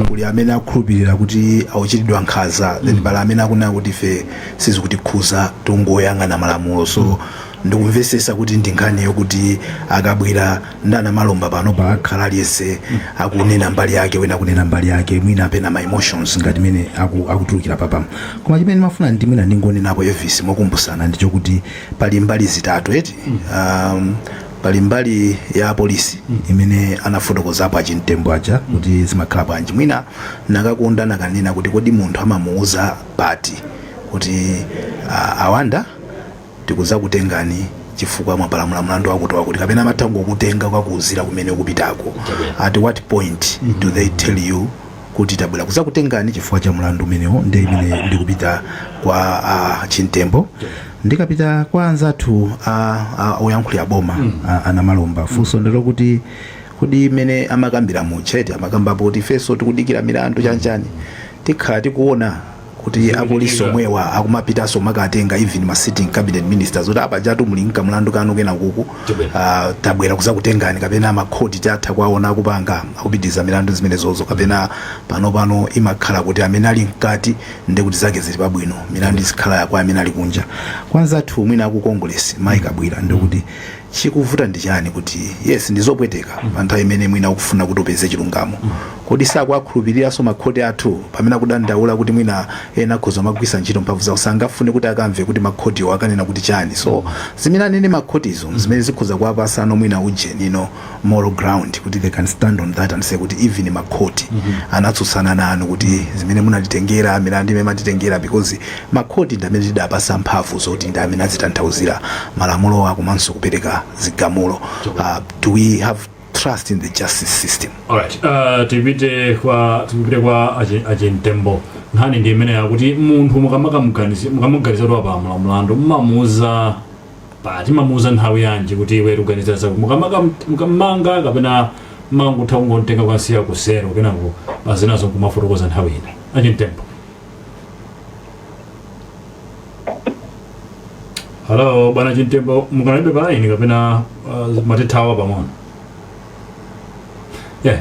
Kuli amene akhulupirira kuti akuchitidwa nkhanza, then pali amene akunena kuti ife sizikutikhuza, tungoyang'ana malamulo. So ndikumvesesa kuti ndi nkhani yokuti Akabwira ndi Anamalomba pano pakakhala aliyense akunena mbali yake, wina akunena mbali yake, mwina apena ma emotions ngati mene akutulukira papamo. Koma chimene ndimafuna ndi mwina ndingonenapo, Elvis, mokumbusana, ndichokuti pali mbali zitatu eti. Pali mbali ya polisi imene anafotokozapo Achimtembo aja kuti zimakhala bwanji. Mwina nakakonda nakanena kuti kodi munthu amamuuza pati kuti awanda tikuzakutengani chifukwa mwapalamula mlandu wakuti wakuti, kapena amatha ngokutenga kwakuuzira kumene ukupitako? At what point do they tell you kuti tabwera kuzakutengani chifukwa cha mlandu umenewo? Ndi imene ndikupita kwa Chimtembo, ndikapita kwa anzathu oyankhulira boma, Anamalomba, funso ndilo kuti kodi imene amakambira muchete, amakambapo kuti ifenso tikudikira milandu chanchani, tikhala tikuona Kuti apolisi omwewa akumapitanso makatenga even ma sitting cabinet ministers kuti apajatu muli nkamlandu kanu kena kuku, tabwera kuzakutengani, kapena makhoti tatha kwaona akupanga, akupitiriza milandu zimenezozo, kapena pano imakhala kuti amene ali mkati ndi kuti zake zili pabwino, milandu izikhala kwa amene ali kunja? Kwanza athu mwina aku Congress, Mike Kabwira, ndikuti chikuvuta ndi chani? Kuti yes, ndizopweteka pa nthawi imene mwina ukufuna kuti upeze chilungamo. Kodi sakuakhulupiriranso makhoti athu pamene akudandaula kuti mwina ena akhoza magwisa ntchito mphamvu zawo? Sangafune kuti akamve kuti makhotiwo akanena kuti chani? So zimene anene makhotizo, zimene zikhoza kuwapasano mwina ujeni ino moral ground kuti they can stand on that and say kuti even makhoti anatsutsana nanu kuti zimene munatitengera, milandu imene matitengera, because makhoti ndi amene tidapasa mphamvu zoti ndi amene azitanthauzira malamulo komanso kupereka zigamulo. Do we have trust in the justice system? Alright, tipite kwa Achimtembo. Nkhani ndi imene yakuti munthu mukamamuganiza kuti wapalamula mlandu, mmamuuza pati, mamuuza nthawi yanji kuti iwe tikuganizira zaku mukamanga, kapena mangutha kungotenga kukasiya kusero, kenako azinazo kumafotokoza nthawi ina? Achimtembo, hello, bwana Chimtembo, mukanalibe pa line kapena matithawa pang'ono? Yeah,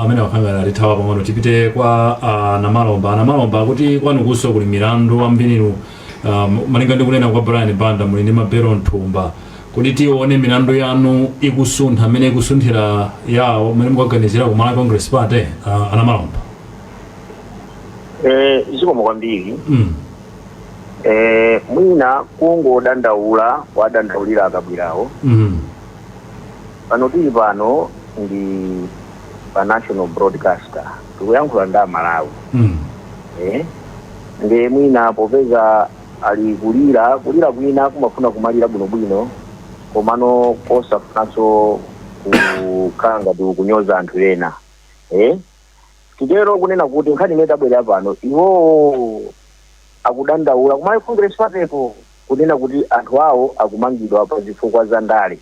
amene wakhangana atithawa pang'ono. Tipite kwa Namalomba. Namalomba, kuti kwanu kuso kuli milandu ambiriru, malinga ndi kunena kwa Brian Banda, muli ndi mabelo mthumba. Kuti tione milandu yanu ikusuntha amene ikusunthira yawo mmene mukaganizira ku Malawi Congress Party, Anamalomba? Zikomo kwambiri. Mwina kungodandaula, wadandaulira Akabwirawo. Pano tili pano ndi pa national broadcaster, tikuyankhula ndi Amalawi. Ndi mwina popeza ali kulira, kulira kwina kumafuna kumalira bwinobwino, komano kosafunanso kukhala ngati kunyoza anthu ena. Titero kunena kuti nkhani imene tabwera pano, iwowo akudandaula ku Malawi Congress Partyko kunena kuti anthu awo akumangidwa pa zifukwa za ndale.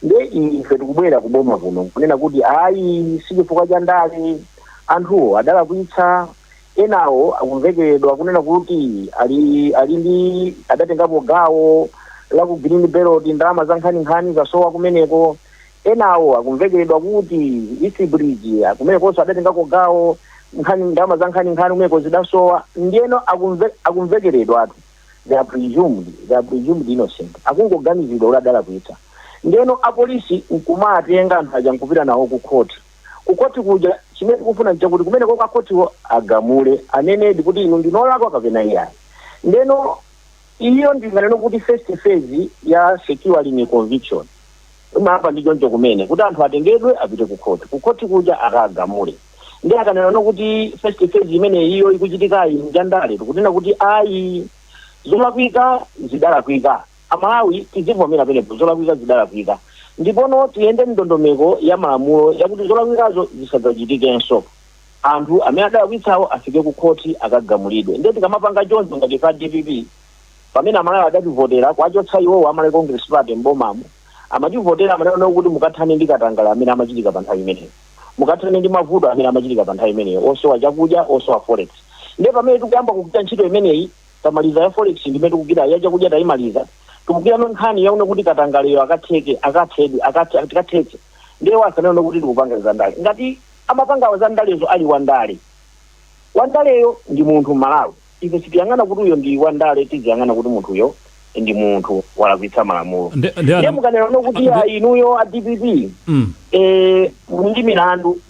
Nde ife tikubwera kuboma kuno kunena kuti ayi, si chifukwa cha ndale, anthuwo adalakwitsa. Enawo akumvekeredwa kunena kuti ali ndi adatengapo gawo la ku Green Belt, ndalama za nkhaninkhani zasowa kumeneko. Enawo akumvekeredwa kuti East Bridge kumenekonso adatengako gawo, nkhani ndalama za nkhaninkhani kumeneko zidasowa. Ndiyeno akumvekeredwatu, they are presumed innocent, akungoganizidwa kuti adalakwitsa. Ndiyeno apolisi nkumatenga anthu aja nkupita nawo ku khoti. Ku khoti kuja chimene tikufuna nchakuti kumeneko kwa khotiwo agamule, anenedi kuti inu ndinolakwa kapena iyayi. Ndeno iyo ndinganene kuti first phase ya securing a conviction imapa ndi choncho kumene kuti anthu atengedwe apite ku khoti. Ku khoti kuja akagamule. Ndi akanena no kuti first phase imene iyo ikuchitikayi njandale, tikunena kuti ayi, zolakwika zidalakwika. Amalawi tizivomera penepo, zolakwika zidalakwika, ndipono tiyende ndondomeko ya malamulo yakuti zolakwikazo zisadzachitikenso. Anthu amene adalakwitsawo afike ku khoti akagamulidwe. Ndiye tikamapanga choncho ngati pa DPP, pamene Amalawi adativotera kwachotsa iwowo Amalawi Congress Party mbomamo, amativotera amanena kuti mukathane ndi katangale amene amachitika pa nthawi imeneyo, mukathane ndi mavuto amene amachitika pa nthawi imeneyo, osowa chakudya, osowa forex. Ndiye pamene tikuyamba kugwira ntchito imeneyi, tamaliza ya forex, ndimene tikugwira ya chakudya tayimaliza, tikugwira nkhani yaone kuti katangaleyo akatheke, akathedwe, tikathetse. Ndiye wasanena kuti tikupanga zandale. Ngati amapangawo zandalezo ali wandale, wandaleyo ndi munthu Mmalawi. Ife sitiyang'ana kuti uyo ndi wandale, tiziyang'ana kuti munthuyo ndi munthu walakwitsa malamulo. Ndi Ndiye mukanena no kuti inuyo a DPP muli ndi milandu,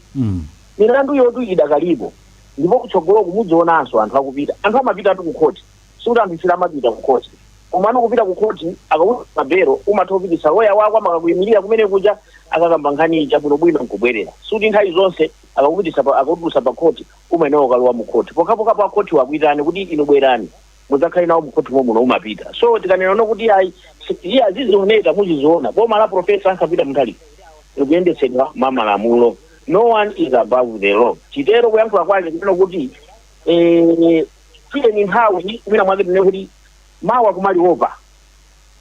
milandu yotu idakalipo, ndipo kutsogolo mudzionanso anthu akupita. Anthu amapita atu ku khoti, sikuti anthu sila amapita ku khoti. Komano kupita ku khoti akakuti mabero, umatha kupititsa loya wako, amakakuyimirira kumene kuja, akakamba nkhani ija bwinobwino nkubwerera. Sikuti nthawi zonse akakupititsa akakutulutsa pa khoti umayenera ukalowa mu khoti. Pokhapokha pa khoti wakuitani kuti inu bwerani mudzakhale nawo mu khoti momuno, umapita. So tikanena no kuti ayi, iye azizioneka, muziziona boma la Professor Arthur Peter Mutharika likuyendetsedwa mwa malamulo. No one is above the law. Chitero kuyankhula kwake kunena kuti tiyeni nthawi mwina mwake tinene kuti mawa kumaliopa,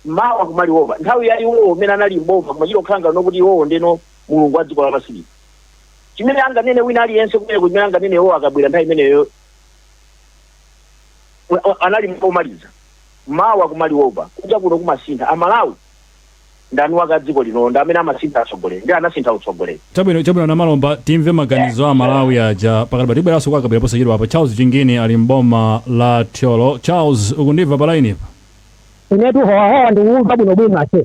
mawa kumaliopa. Nthawi ya iwowo umene anali mboma kumachita kukhala ngati kuti iwowo ndeno Mulungu wa dziko lapansi. Chimene anganene wina aliyense kumeneko, chimene anganene iwowo akabwera nthawi imeneyo. Anali omaliza mawa kumaliwopa kuja kuno kumasintha. Amalawi ndani waka dziko lino ndi amene amasintha atsogoleri, ndi anasintha utsogoleri. Chabwino, Namalomba, timve maganizo a Malawi aja pakati tibweranso kwa Kabwera posachedwa apa. Charles Chingini ali mboma la Thyolo. Charles, ukundimva pa line pa? Inetu howahowa, ndikumva bwinobwino ase.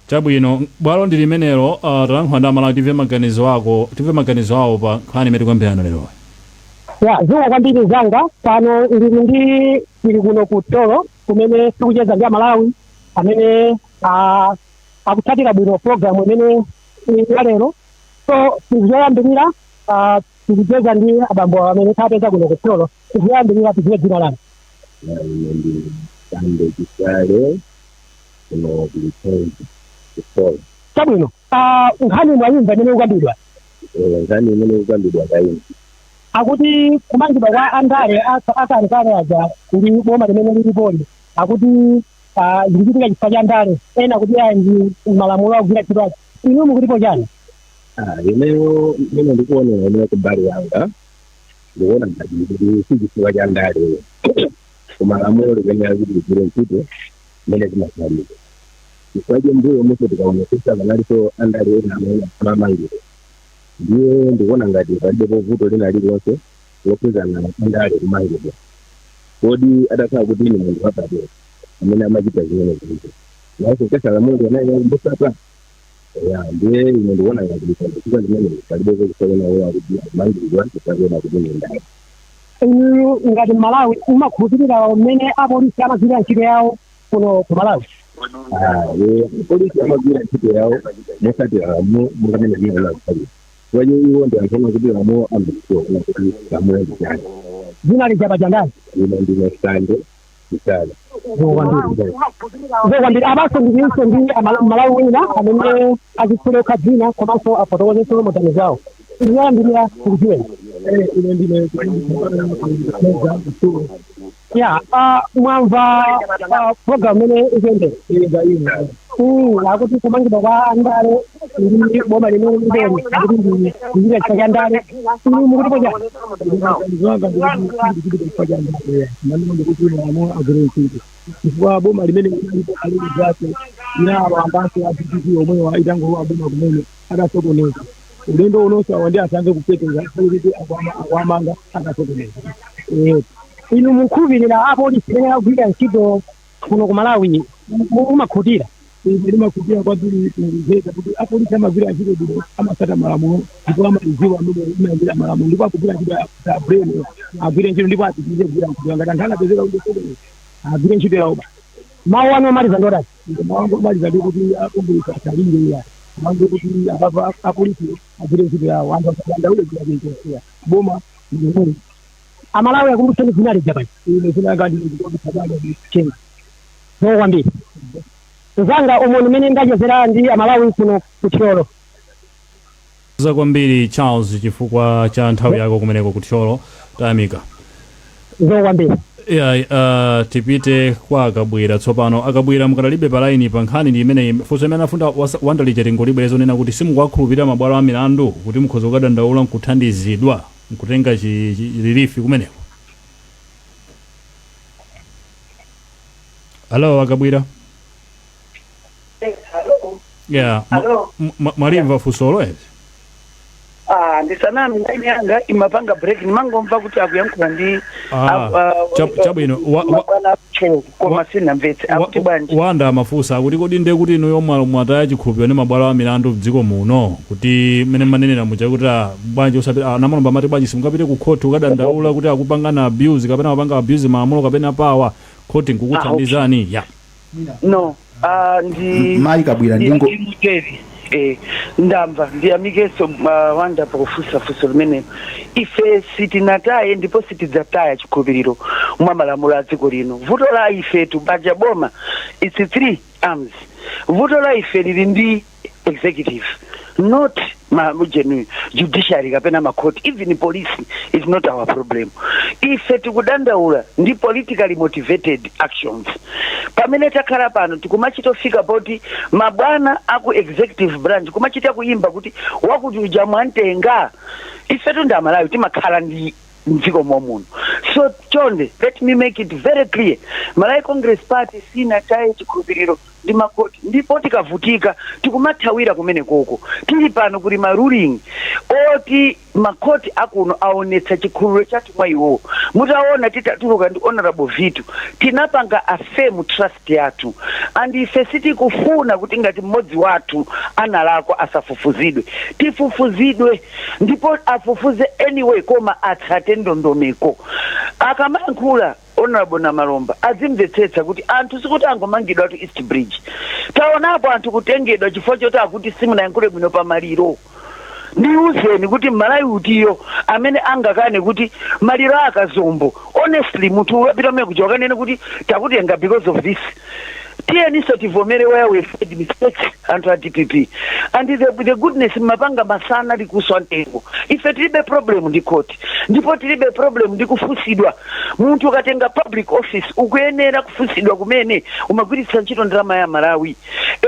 Chabwino, bwalo ndi limenelo. Talankhula ndi Amalawi, timve maganizo ako, timve maganizo awo pa nkhani imene tikuyambirana lero. Ya, zikomo kwambiri zanga. Pano ndili ndi tili kuno ku Thyolo kumene tikucheza ndi Amalawi amene akutsatira bwino program imene ya lero. So tikuzoyambirira, tikucheza ndi abambo amene tapeza kuno ku Thyolo. Tikuzoyambirira, tidziwe dzina lanu. Ine ndi Sande Chisale, kuno kulichenji kusola. Chabwino, nkhani mwayimva imene ikukambidwa? Nkhani imene ikukambidwa kaini. Akuti kumangidwa kwa andale akalekale aja ndi boma limene lilipoli, akuti zikuchitika chifukwa cha ndale, ena kuti aya ndi malamulo akugwira ntchito ake. Inu mukutipo chani? Ineyo imene ndikuonera ineyo kumbali yanga, ndikuona ngati kuti si chifukwa cha ndale, koma lamulo likuyenera kuti ligwire ntchito mmene zimakhalira, chifukwa chembuyo muso tikaonetsetsa panalinso andale ena amene amamangidwa. Ndiye ndikuona ngati palibepo vuto lina lililonse lokhuzana andale kumangidwa. Kodi atakhala kuti ni munthu wapadera amene amachita zimene zinthu, nayenso kesa lamulo linaye mbusata ya? Ndiye ine ndikuona ngati chifukwa zimenezi palibepo chifukwa chena kuti akumangidwa chifukwa chena kuti ni ndale. Inu ngati Malawi, umakhulupirira mmene apolisi amagwirira ntchito yawo kuno ku Malawi? Polisi amagwira ntchito yawo mosatira lamulo monga mene zimene lakukhalira, chifukwa iwo ndi anthu omwe kuti lamulo ambidziwa kuna kuti lamulo ndichani. Dzina lija pachandani? Ine ndine Sande Chisale. Zikomo kwambiri. Apanso ndilinso ndi Malawi wina amene azitchule dzina komanso afotokozenso maganizo awo. Ndiyambirira tikudziweni. Ine ndine. Ya, mwamva program imene ikuyendera? Akuti kumangidwa kwa andale ndi boma limene lilipoli, akuti ndi kuchita chifukwa cha ndale. Inu mukutipo chani? Zanga ndikuti chifukwa cha ndale maneno, ndikuti malamulo agwire ntchito, chifukwa boma limene linalipo kalero zake inawo ambaso a DPP omwewa itangolowa boma kumene adasokoneza. Ulendo unonso awa ndi asange kupeteza kuti akuamanga adasokoneza. Inu mukhulupirira apolisi imene akugwira ntchito kuno ku Malawi? Mumakhutira? Ine ndimakhutira kwambiri kuzeka kuti apolisi amagwira ntchito bwino, amasata malamulo ndipo amadziwa amene imayendera malamulo, ndipo akugwira ntchito abreno agwire ntchito ndipo apitirize kugwira ntchito. Ngati anthu anapezeka kuti sokoneza, agwire ntchito yawo basi. Mawu anu omaliza ndodati? Mawu anga omaliza ndi kuti apolisi asalire iya, komanso kuti apapa apolisi agwire ntchito yawo, anthu asadandaule kuya kuikonseya boma ndimwe. Amalawi akumbutseni dzina lija paja. Ine zinanga ndikuabada. Chenga zikomo kwambiri mzanga. Umo ndimene ndachezera ndi Amalawi kuno kuThyolo. Za kwambiri Charles, chifukwa cha nthawi yako kumeneko kuThyolo, tayamika. Zikomo kwambiri. Yeah, tipite kwa Akabwera tsopano. Akabwera, mukadalibe pa line pa? Nkhani ndi imene funso imene afunda wandalija tingolibwereza, onena kuti simukuwakhulupirira mabwalo a milandu kuti mukhoza kukadandaula nkuthandizidwa nkutenga chi relief kumeneko. Hello, Akabwera. Hello. Yeah. Hello. Mwalimva funsolo ezi? Ah, ndisanami, line yanga imapanga break, nimangomva kuti akuyankhula ndi Ah, chabwino. Mabwana akuchero, koma sinamvetse akuti bwanji. Wanda amafunsa akuti kodi ndiye kuti inuyo mwataya chikhulupiriro ndi mabwalo a milandu mdziko muno, kuti mmene manenera muja kuti bwanji usapita, Namalomba amati bwanji simungapite ku khoti ukadandaula kuti akupangana abuse kapena akupanga abuse malamulo kapena power, khoti nkukuthandizani ya? No, ndi Mayi Kabwira, ndingo ndimuteri ndamva. Ndiyamikeso Wanda pakufunsa funso limenelo. Ife sitinataye ndipo sitidzataya chikhulupiriro mwa malamulo a dziko lino. Vuto la ifetu baja boma, it's three arms. Vuto la ife lili ndi executive, not ma genuine judiciary kapena makhoti. Even police is not our problem. Ife tikudandaula ndi politically motivated actions. Pamene takhala pano tikumachitofika poti mabwana aku executive branch kumachita kuyimba kuti wakuti uja mwantenga. Ifetu ndi Amalawi, timakhala ndi Mdziko momuno. So chonde, let me make it very clear, Malawi Congress Party sinataye chikhulupiriro ndi makoti, ndipo tikavutika tikumathawira kumene koko. Tili pano kuli ma ruling oti makoti akuno aonetsa chikhulupiriro chathu mwa iwowo. Mutaona titatuluka ndi Honorable Vitu, tinapanga affirm trust yathu, and ife sitikufuna kuti ngati mmodzi wathu analakwa asafufuzidwe. Tifufuzidwe, ndipo afufuze anyway, koma atsate ndondomeko. Akamayankhula Honorable Namalomba adzimvetsetsa kuti anthu sikuti angomangidwa tu East Bridge. Taonapo anthu kutengedwa chifukwa choti akuti simunayankhule bwino pamaliro. Ndiuzeni kuti Mmalawi utiyo amene angakane kuti maliro akazombo? Honestly, munthu ukapita umene kuja ukanene kuti takutenga because of this. Tiyeninso tivomere where we made mistakes, anthu a DPP, and the goodness mmapanga masana likuswa mtengo. Ife tilibe problem ndi court, ndipo tilibe problem ndi kufusidwa. Munthu ukatenga public office ukuyenera kufusidwa kumene umagwiritsa ntchito ndalama ya Malawi.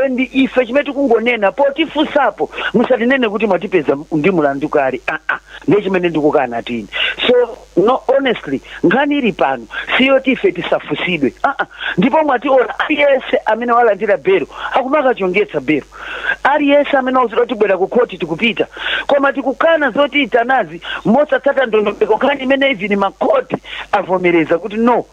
And ife chimene tikungonena, potifunsapo musatinene kuti mwatipeza ndi mulandu kale. Aa, ndiye chimene ndikukana tini. So no, honestly, nkhani ili pano siyoti ife tisafusidwe, aa. Ndipo mwationa, aliyense amene walandira belo akumakachongetsa belo. Aliyense amene wauzidwa kuti bwera ku khoti, tikupita, koma tikukana zoti itanazi mosatsata ndondomeko. Nkhani imene even makhoti avomereza kuti no,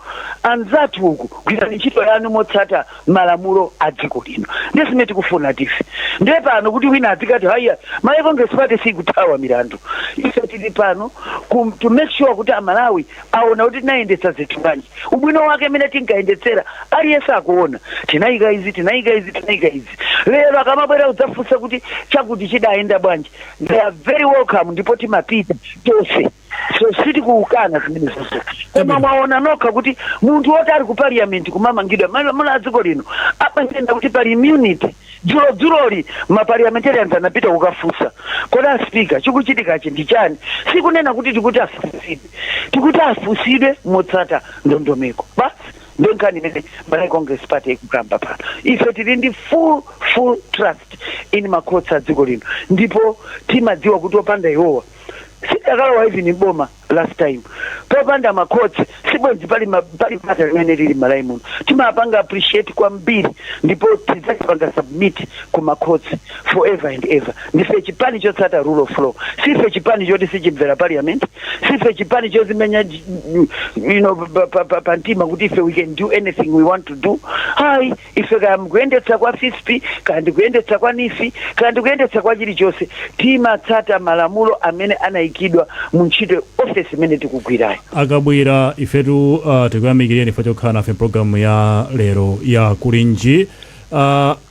anzathu uku gwirani ntchito yanu motsata malamulo a dziko lino, ndiye zimene tikufuna tife. Ndiye pano kuti wina adzikati haiya, Malawi Congress Party sikuthawa milandu. Ife tili pano to make sure kuti Amalawi aona kuti tinayendetsa zinthu bwanji, ubwino wake imene tinkayendetsera. Aliyense akuona tinayika izi, tinayika izi, tinayika izi. Lero akamabwera kudzafunsa kuti chakuti chidayenda bwanji, they are very welcome, ndipo timapita tonse. So sitikukana zimene zonse, koma mwaona nokha kuti munthu woti ali ku parliament kumamangidwa, malamulo a dziko lino amanena kuti pali immunity. Dzulo dzuloli ma parliamentarians anapita kukafunsa, kodi a Speaker, chikuchitikachi ndi chani? Sikunena kuti tikuti afusidwe, tikuti afusidwe motsata ndondomeko basi. Ndiyo nkhani imene Malawi Congress Party ikukamba pano. Ife tili ndi full full trust in makhotsi a dziko lino, ndipo timadziwa kuti opanda iwowa sitakalowa even boma last time. Popanda makhotsi sibwenzi pali bata limene lili Malawi muno. Timapanga appreciate kwambiri, ndipo tidzachipanga submit ku makhotsi forever and ever. Ndife chipani chotsata rule of law, sife chipani choti sichimvera parliament, sife chipani chozimenya pa mtima kuti ife we can do anything we want to do. Hayi, ife kaya mkuyendetsa kwa FISP, kaya ndikuyendetsa kwa NEEF, kaya ndikuyendetsa kwa chilichonse, timatsata malamulo amene anayikidwa mu ntchito ofesi imene tikugwirayo. Akabwira, ifetu tikuyamikireni ife chokhala nafe programu ya lero ya Kulinji.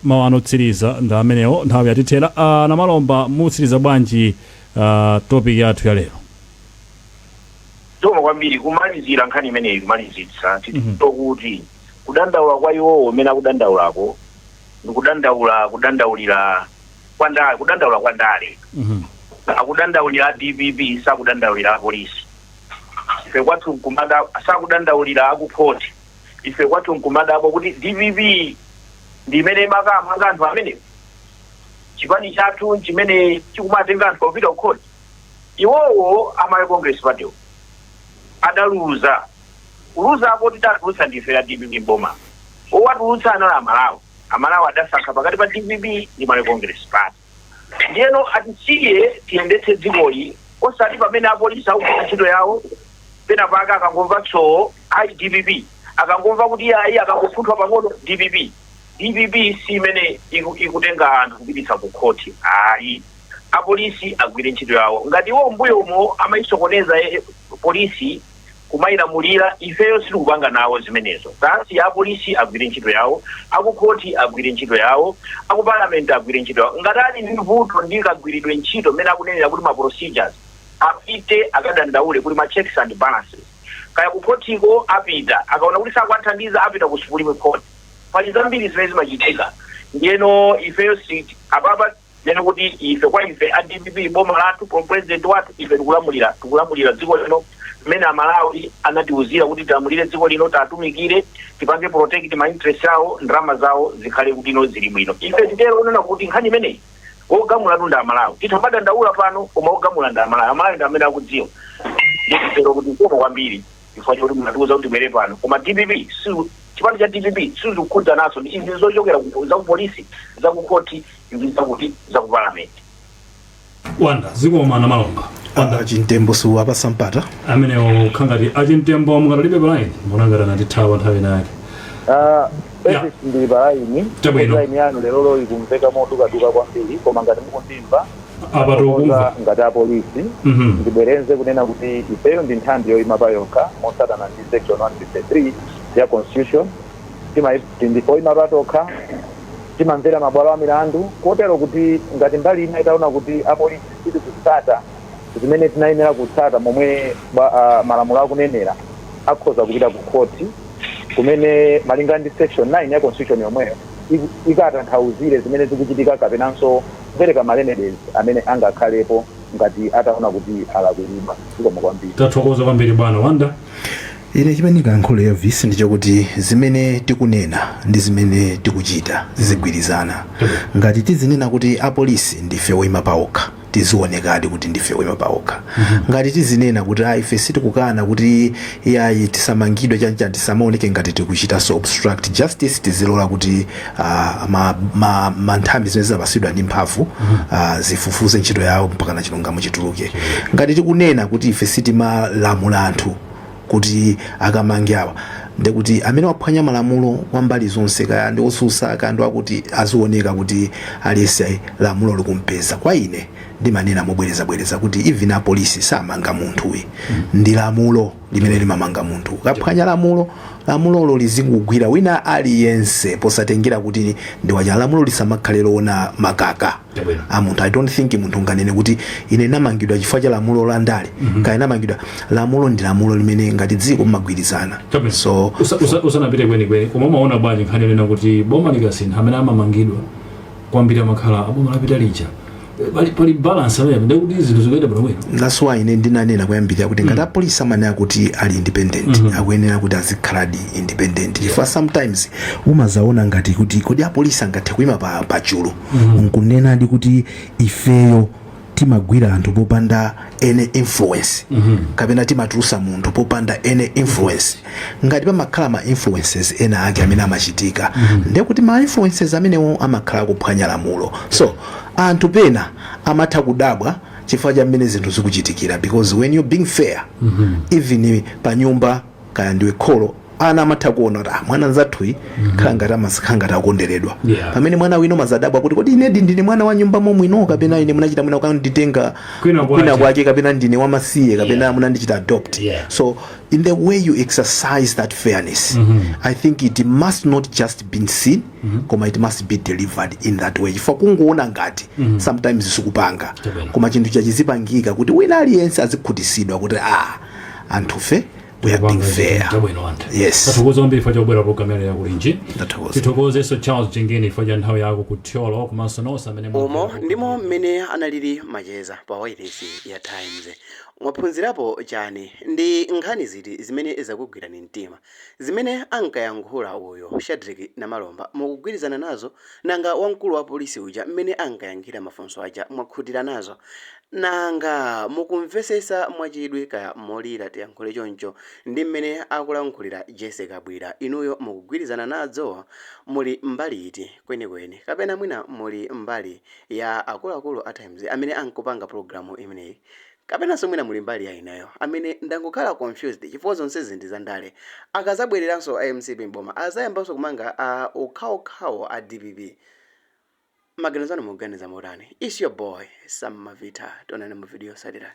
Mawu anu otsiriza ndi amenewo, nthawi yatithera. Namalomba, mutsiriza bwanji topic yathu ya lero? Zikomo kwambiri. Kumalizira nkhani imeneyi, kumalizitsa, titito kuti kudandaula kwa iwowo umene akudandaulako ndi kudandaula, kudandaulira kwa ndale, kudandaula kwa ndale. Akudandaulira a DPP, sakudandaulira apolisi. Ife kwathu nkumada, sakudandaulira akukhoti. Ife kwathu nkumadabwa kuti DPP ndi imene imakamanga anthu amenewo, chipani chathu chimene chikumatenga anthu kupita kukhoti. Iwowo a Malawi Congress Party adaluza, kuluzako tidatulutsa ndife ya DPP mboma, owatulutsa anali Amalawi. Amalawi adasankha pakati pa DPP ndi Malawi Congress Party. Ndiyeno atisiye tiyendetse dzikoli, osati pamene apolisi akugwira ntchito yawo pena pake akangomva tsowo ayi DPP, akangomva kuti ayi, akangopunthwa pang'ono DPP. DPP si imene ikutenga anthu kupititsa ku khoti, ayi. Apolisi agwire ntchito yawo. Ngati iwo mbuyomo amayisokoneza polisi kumayilamulira, ifeyo sitikupanga nawo zimenezo. Tasiya apolisi agwire ntchito yawo, akukhoti agwire ntchito yawo, akupalamenti agwire ntchito yawo. Ngati ali ndi vuto ndi kagwiridwe ntchito mmene akunenera kuti ma procedures, apite akadandaule kuli ma checks and balances. Kaya kukhotiko apita, akaona kuti sakuwathandiza apita ku Supreme Court. Pali zambiri zimene zimachitika. Ndiyeno ifeyo si apapa nene kuti ife, kwa ife a DPP, boma lathu, president wathu, ife tikulamulira dziko lino mmene Amalawi anatiuzira kuti tilamulire dziko lino, tatumikire, tipange protect ma interest awo, ndalama zawo zikhale kutino zili bwino. Ife titero kunena kuti nkhani imeneyi wogamulatu ndi Amalawi. Titha madandaula pano, koma wogamula ndi Amalawi. Amalawi ndi amene akudziwa. Ndikutero kuti zikomo kwambiri chifukwa chakuti munatiuza kuti tibwere pano, koma DPP chipani cha DPP sizikukhudza naso ndi izi zochokera zaku polisi, zakukhoti ndi zakuti zaku parliament. Wanda, zikomo Namalomba. Wanda Chimtembo siwapasa mpata. Amenewo khangati achimtembo mukatalibe pa line, mbona ngati anatithawa nthawi inake. Elvis, ndili pa line. Chabwino. Line yanu lero ikumveka modukaduka kwambiri, koma ngati mukundimva, Apa tikukumva. Ngati apolisi, ndibwerenze kunena kuti ifeyo ndi nthambi yoyima pa yokha motsatana ndi section 153 ya constitution. Ndife oyima patokha, timamvera mabwalo a milandu, kotero kuti ngati mbali ina itaona kuti apolisi sitikutsata zimene tinayenera kutsata momwe malamulo akunenera, akhoza kupita ku khoti kumene malinga ndi section 9 ya constitution yomweyo ikatanthauzire zimene zikuchitika kapenanso kupereka ma remedies amene angakhalepo ngati ataona kuti alakwiridwa. Zikomo kwambiri. Tathokoza kwambiri, bwana Wanda. Ine chimene ndingayankhule, Elvis, ndichokuti zimene tikunena ndi zimene tikuchita zizigwirizana. Ngati tizinena kuti apolisi ndife woyima paokha, tizionekadi kuti ndife woyima paokha. Ngati tizinena kuti ah, ife sitikukana kuti iyayi tisamangidwe chanchani, tisamaoneke ngati tikuchitanso obstruct justice. Tizilola kuti ma nthambi zimene zinapasidwa ndi mphamvu zifufuze ntchito yawo mpaka na chilungamo chituluke. Ngati tikunena kuti ife sitimalamula anthu kuti akamange awa, ndikuti amene waphwanya malamulo kwa mbali zonse, kaya ndi osusa kaya ndi akuti, azioneka kuti aliyense lamulo likumpeza. Kwa ine ndimanena mobwerezabwereza kuti even apolisi samanga munthuyi, ndi lamulo limene limamanga munthu. Ukaphwanya lamulo, lamulolo lizikugwira wina aliyense posatengera kuti ndi wacha. Lamulo lisamakhale loona makaka a munthu. I don't think munthu unganene kuti ine namangidwa chifukwa cha lamulo la ndale, kaya namangidwa. Lamulo ndi lamulo limene ngati dziko mmagwirizana. So Usanapite kwenikweni, koma umaona bwanji nkhani yonena kuti boma likasintha, amene amamangidwa kwambiri amakhala aboma lapita lija? Pali balance amene ndikuti zinthu zikuyenda bwinobwino. That's why ine ndinanena kuyambirira kuti ngati apolisi amanena kuti ali independent, akuyenera kuti azikhaladi independent, chifukwa sometimes umazaona ngati kuti kodi apolisi angathe kuyima pa chulu nkunenadi kuti ifeyo timagwira anthu popanda any influence, kapena timatulusa munthu popanda any influence? Ngati pamakhala ma influences ena ake amene amachitika, ndiye kuti ma influences amenewo amakhala kuphwanya lamulo. So anthu pena amatha kudabwa chifukwa cha mmene zinthu zikuchitikira, because when you're being fair, even pa nyumba, kaya ndiwe kholo, ana amatha kuona kuti ah, mwana nzathuyi khala ngati amakhala ngati akonderedwa, pamene mwana wina mazadabwa kuti kodi inedi ndine mwana wa nyumba momwino, kapena ine munachita mwina kanditenga kwina kwina kwake. Kwake, kapena ndine wamasiye, kapena munandichita adopt. So in the way you exercise that fairness, I think it must not just be seen, koma it must be delivered in that way, chifukwa kungoona ngati sometimes sikupanga, koma chinthu chachizipangika kuti wina aliyense azikhutisidwa kuti ah, anthufe we are being fair. Chabwino, Wanda. Yes. Tathokoza kwambiri chifukwa chobwera program yale yakulinji. Ndathokoza. Tithokozenso Charles Jengeni chifukwa cha nthawi yako ku Thyolo, komanso nonse amene Umo ndimo mmene analili macheza pa wailesi ya Times. Mwaphunzirapo chani? Ndi nkhani ziti zimene zakugwirani mtima zimene ankayankhula uyo Shadrick Namalomba? Mukugwirizana nazo? Nanga wamkulu wa polisi uja mmene ankayankhira mafunso aja, mwakhutira nazo? Nanga mukumvesesa mwachidwi, kaya molira tiyankhule choncho, ndi mmene akulankhulira Jesse Kabwira? Inuyo mukugwirizana nazo? Muli mbali iti kwenikweni? Kapena mwina muli mbali ya akuluakulu a Times amene ankupanga pologalamu imeneyi, kapenanso mwina muli mbali ya ineyo amene ndangokhala confused, chifukwa zonse ndi zandale? Akazabwereranso a MCP mboma, azayambanso kumanga a okhaokhawo a DPP. Maganizo anu, mukuganiza motani? Is your boy Sam Mavita. Tionane mu video yotsatira.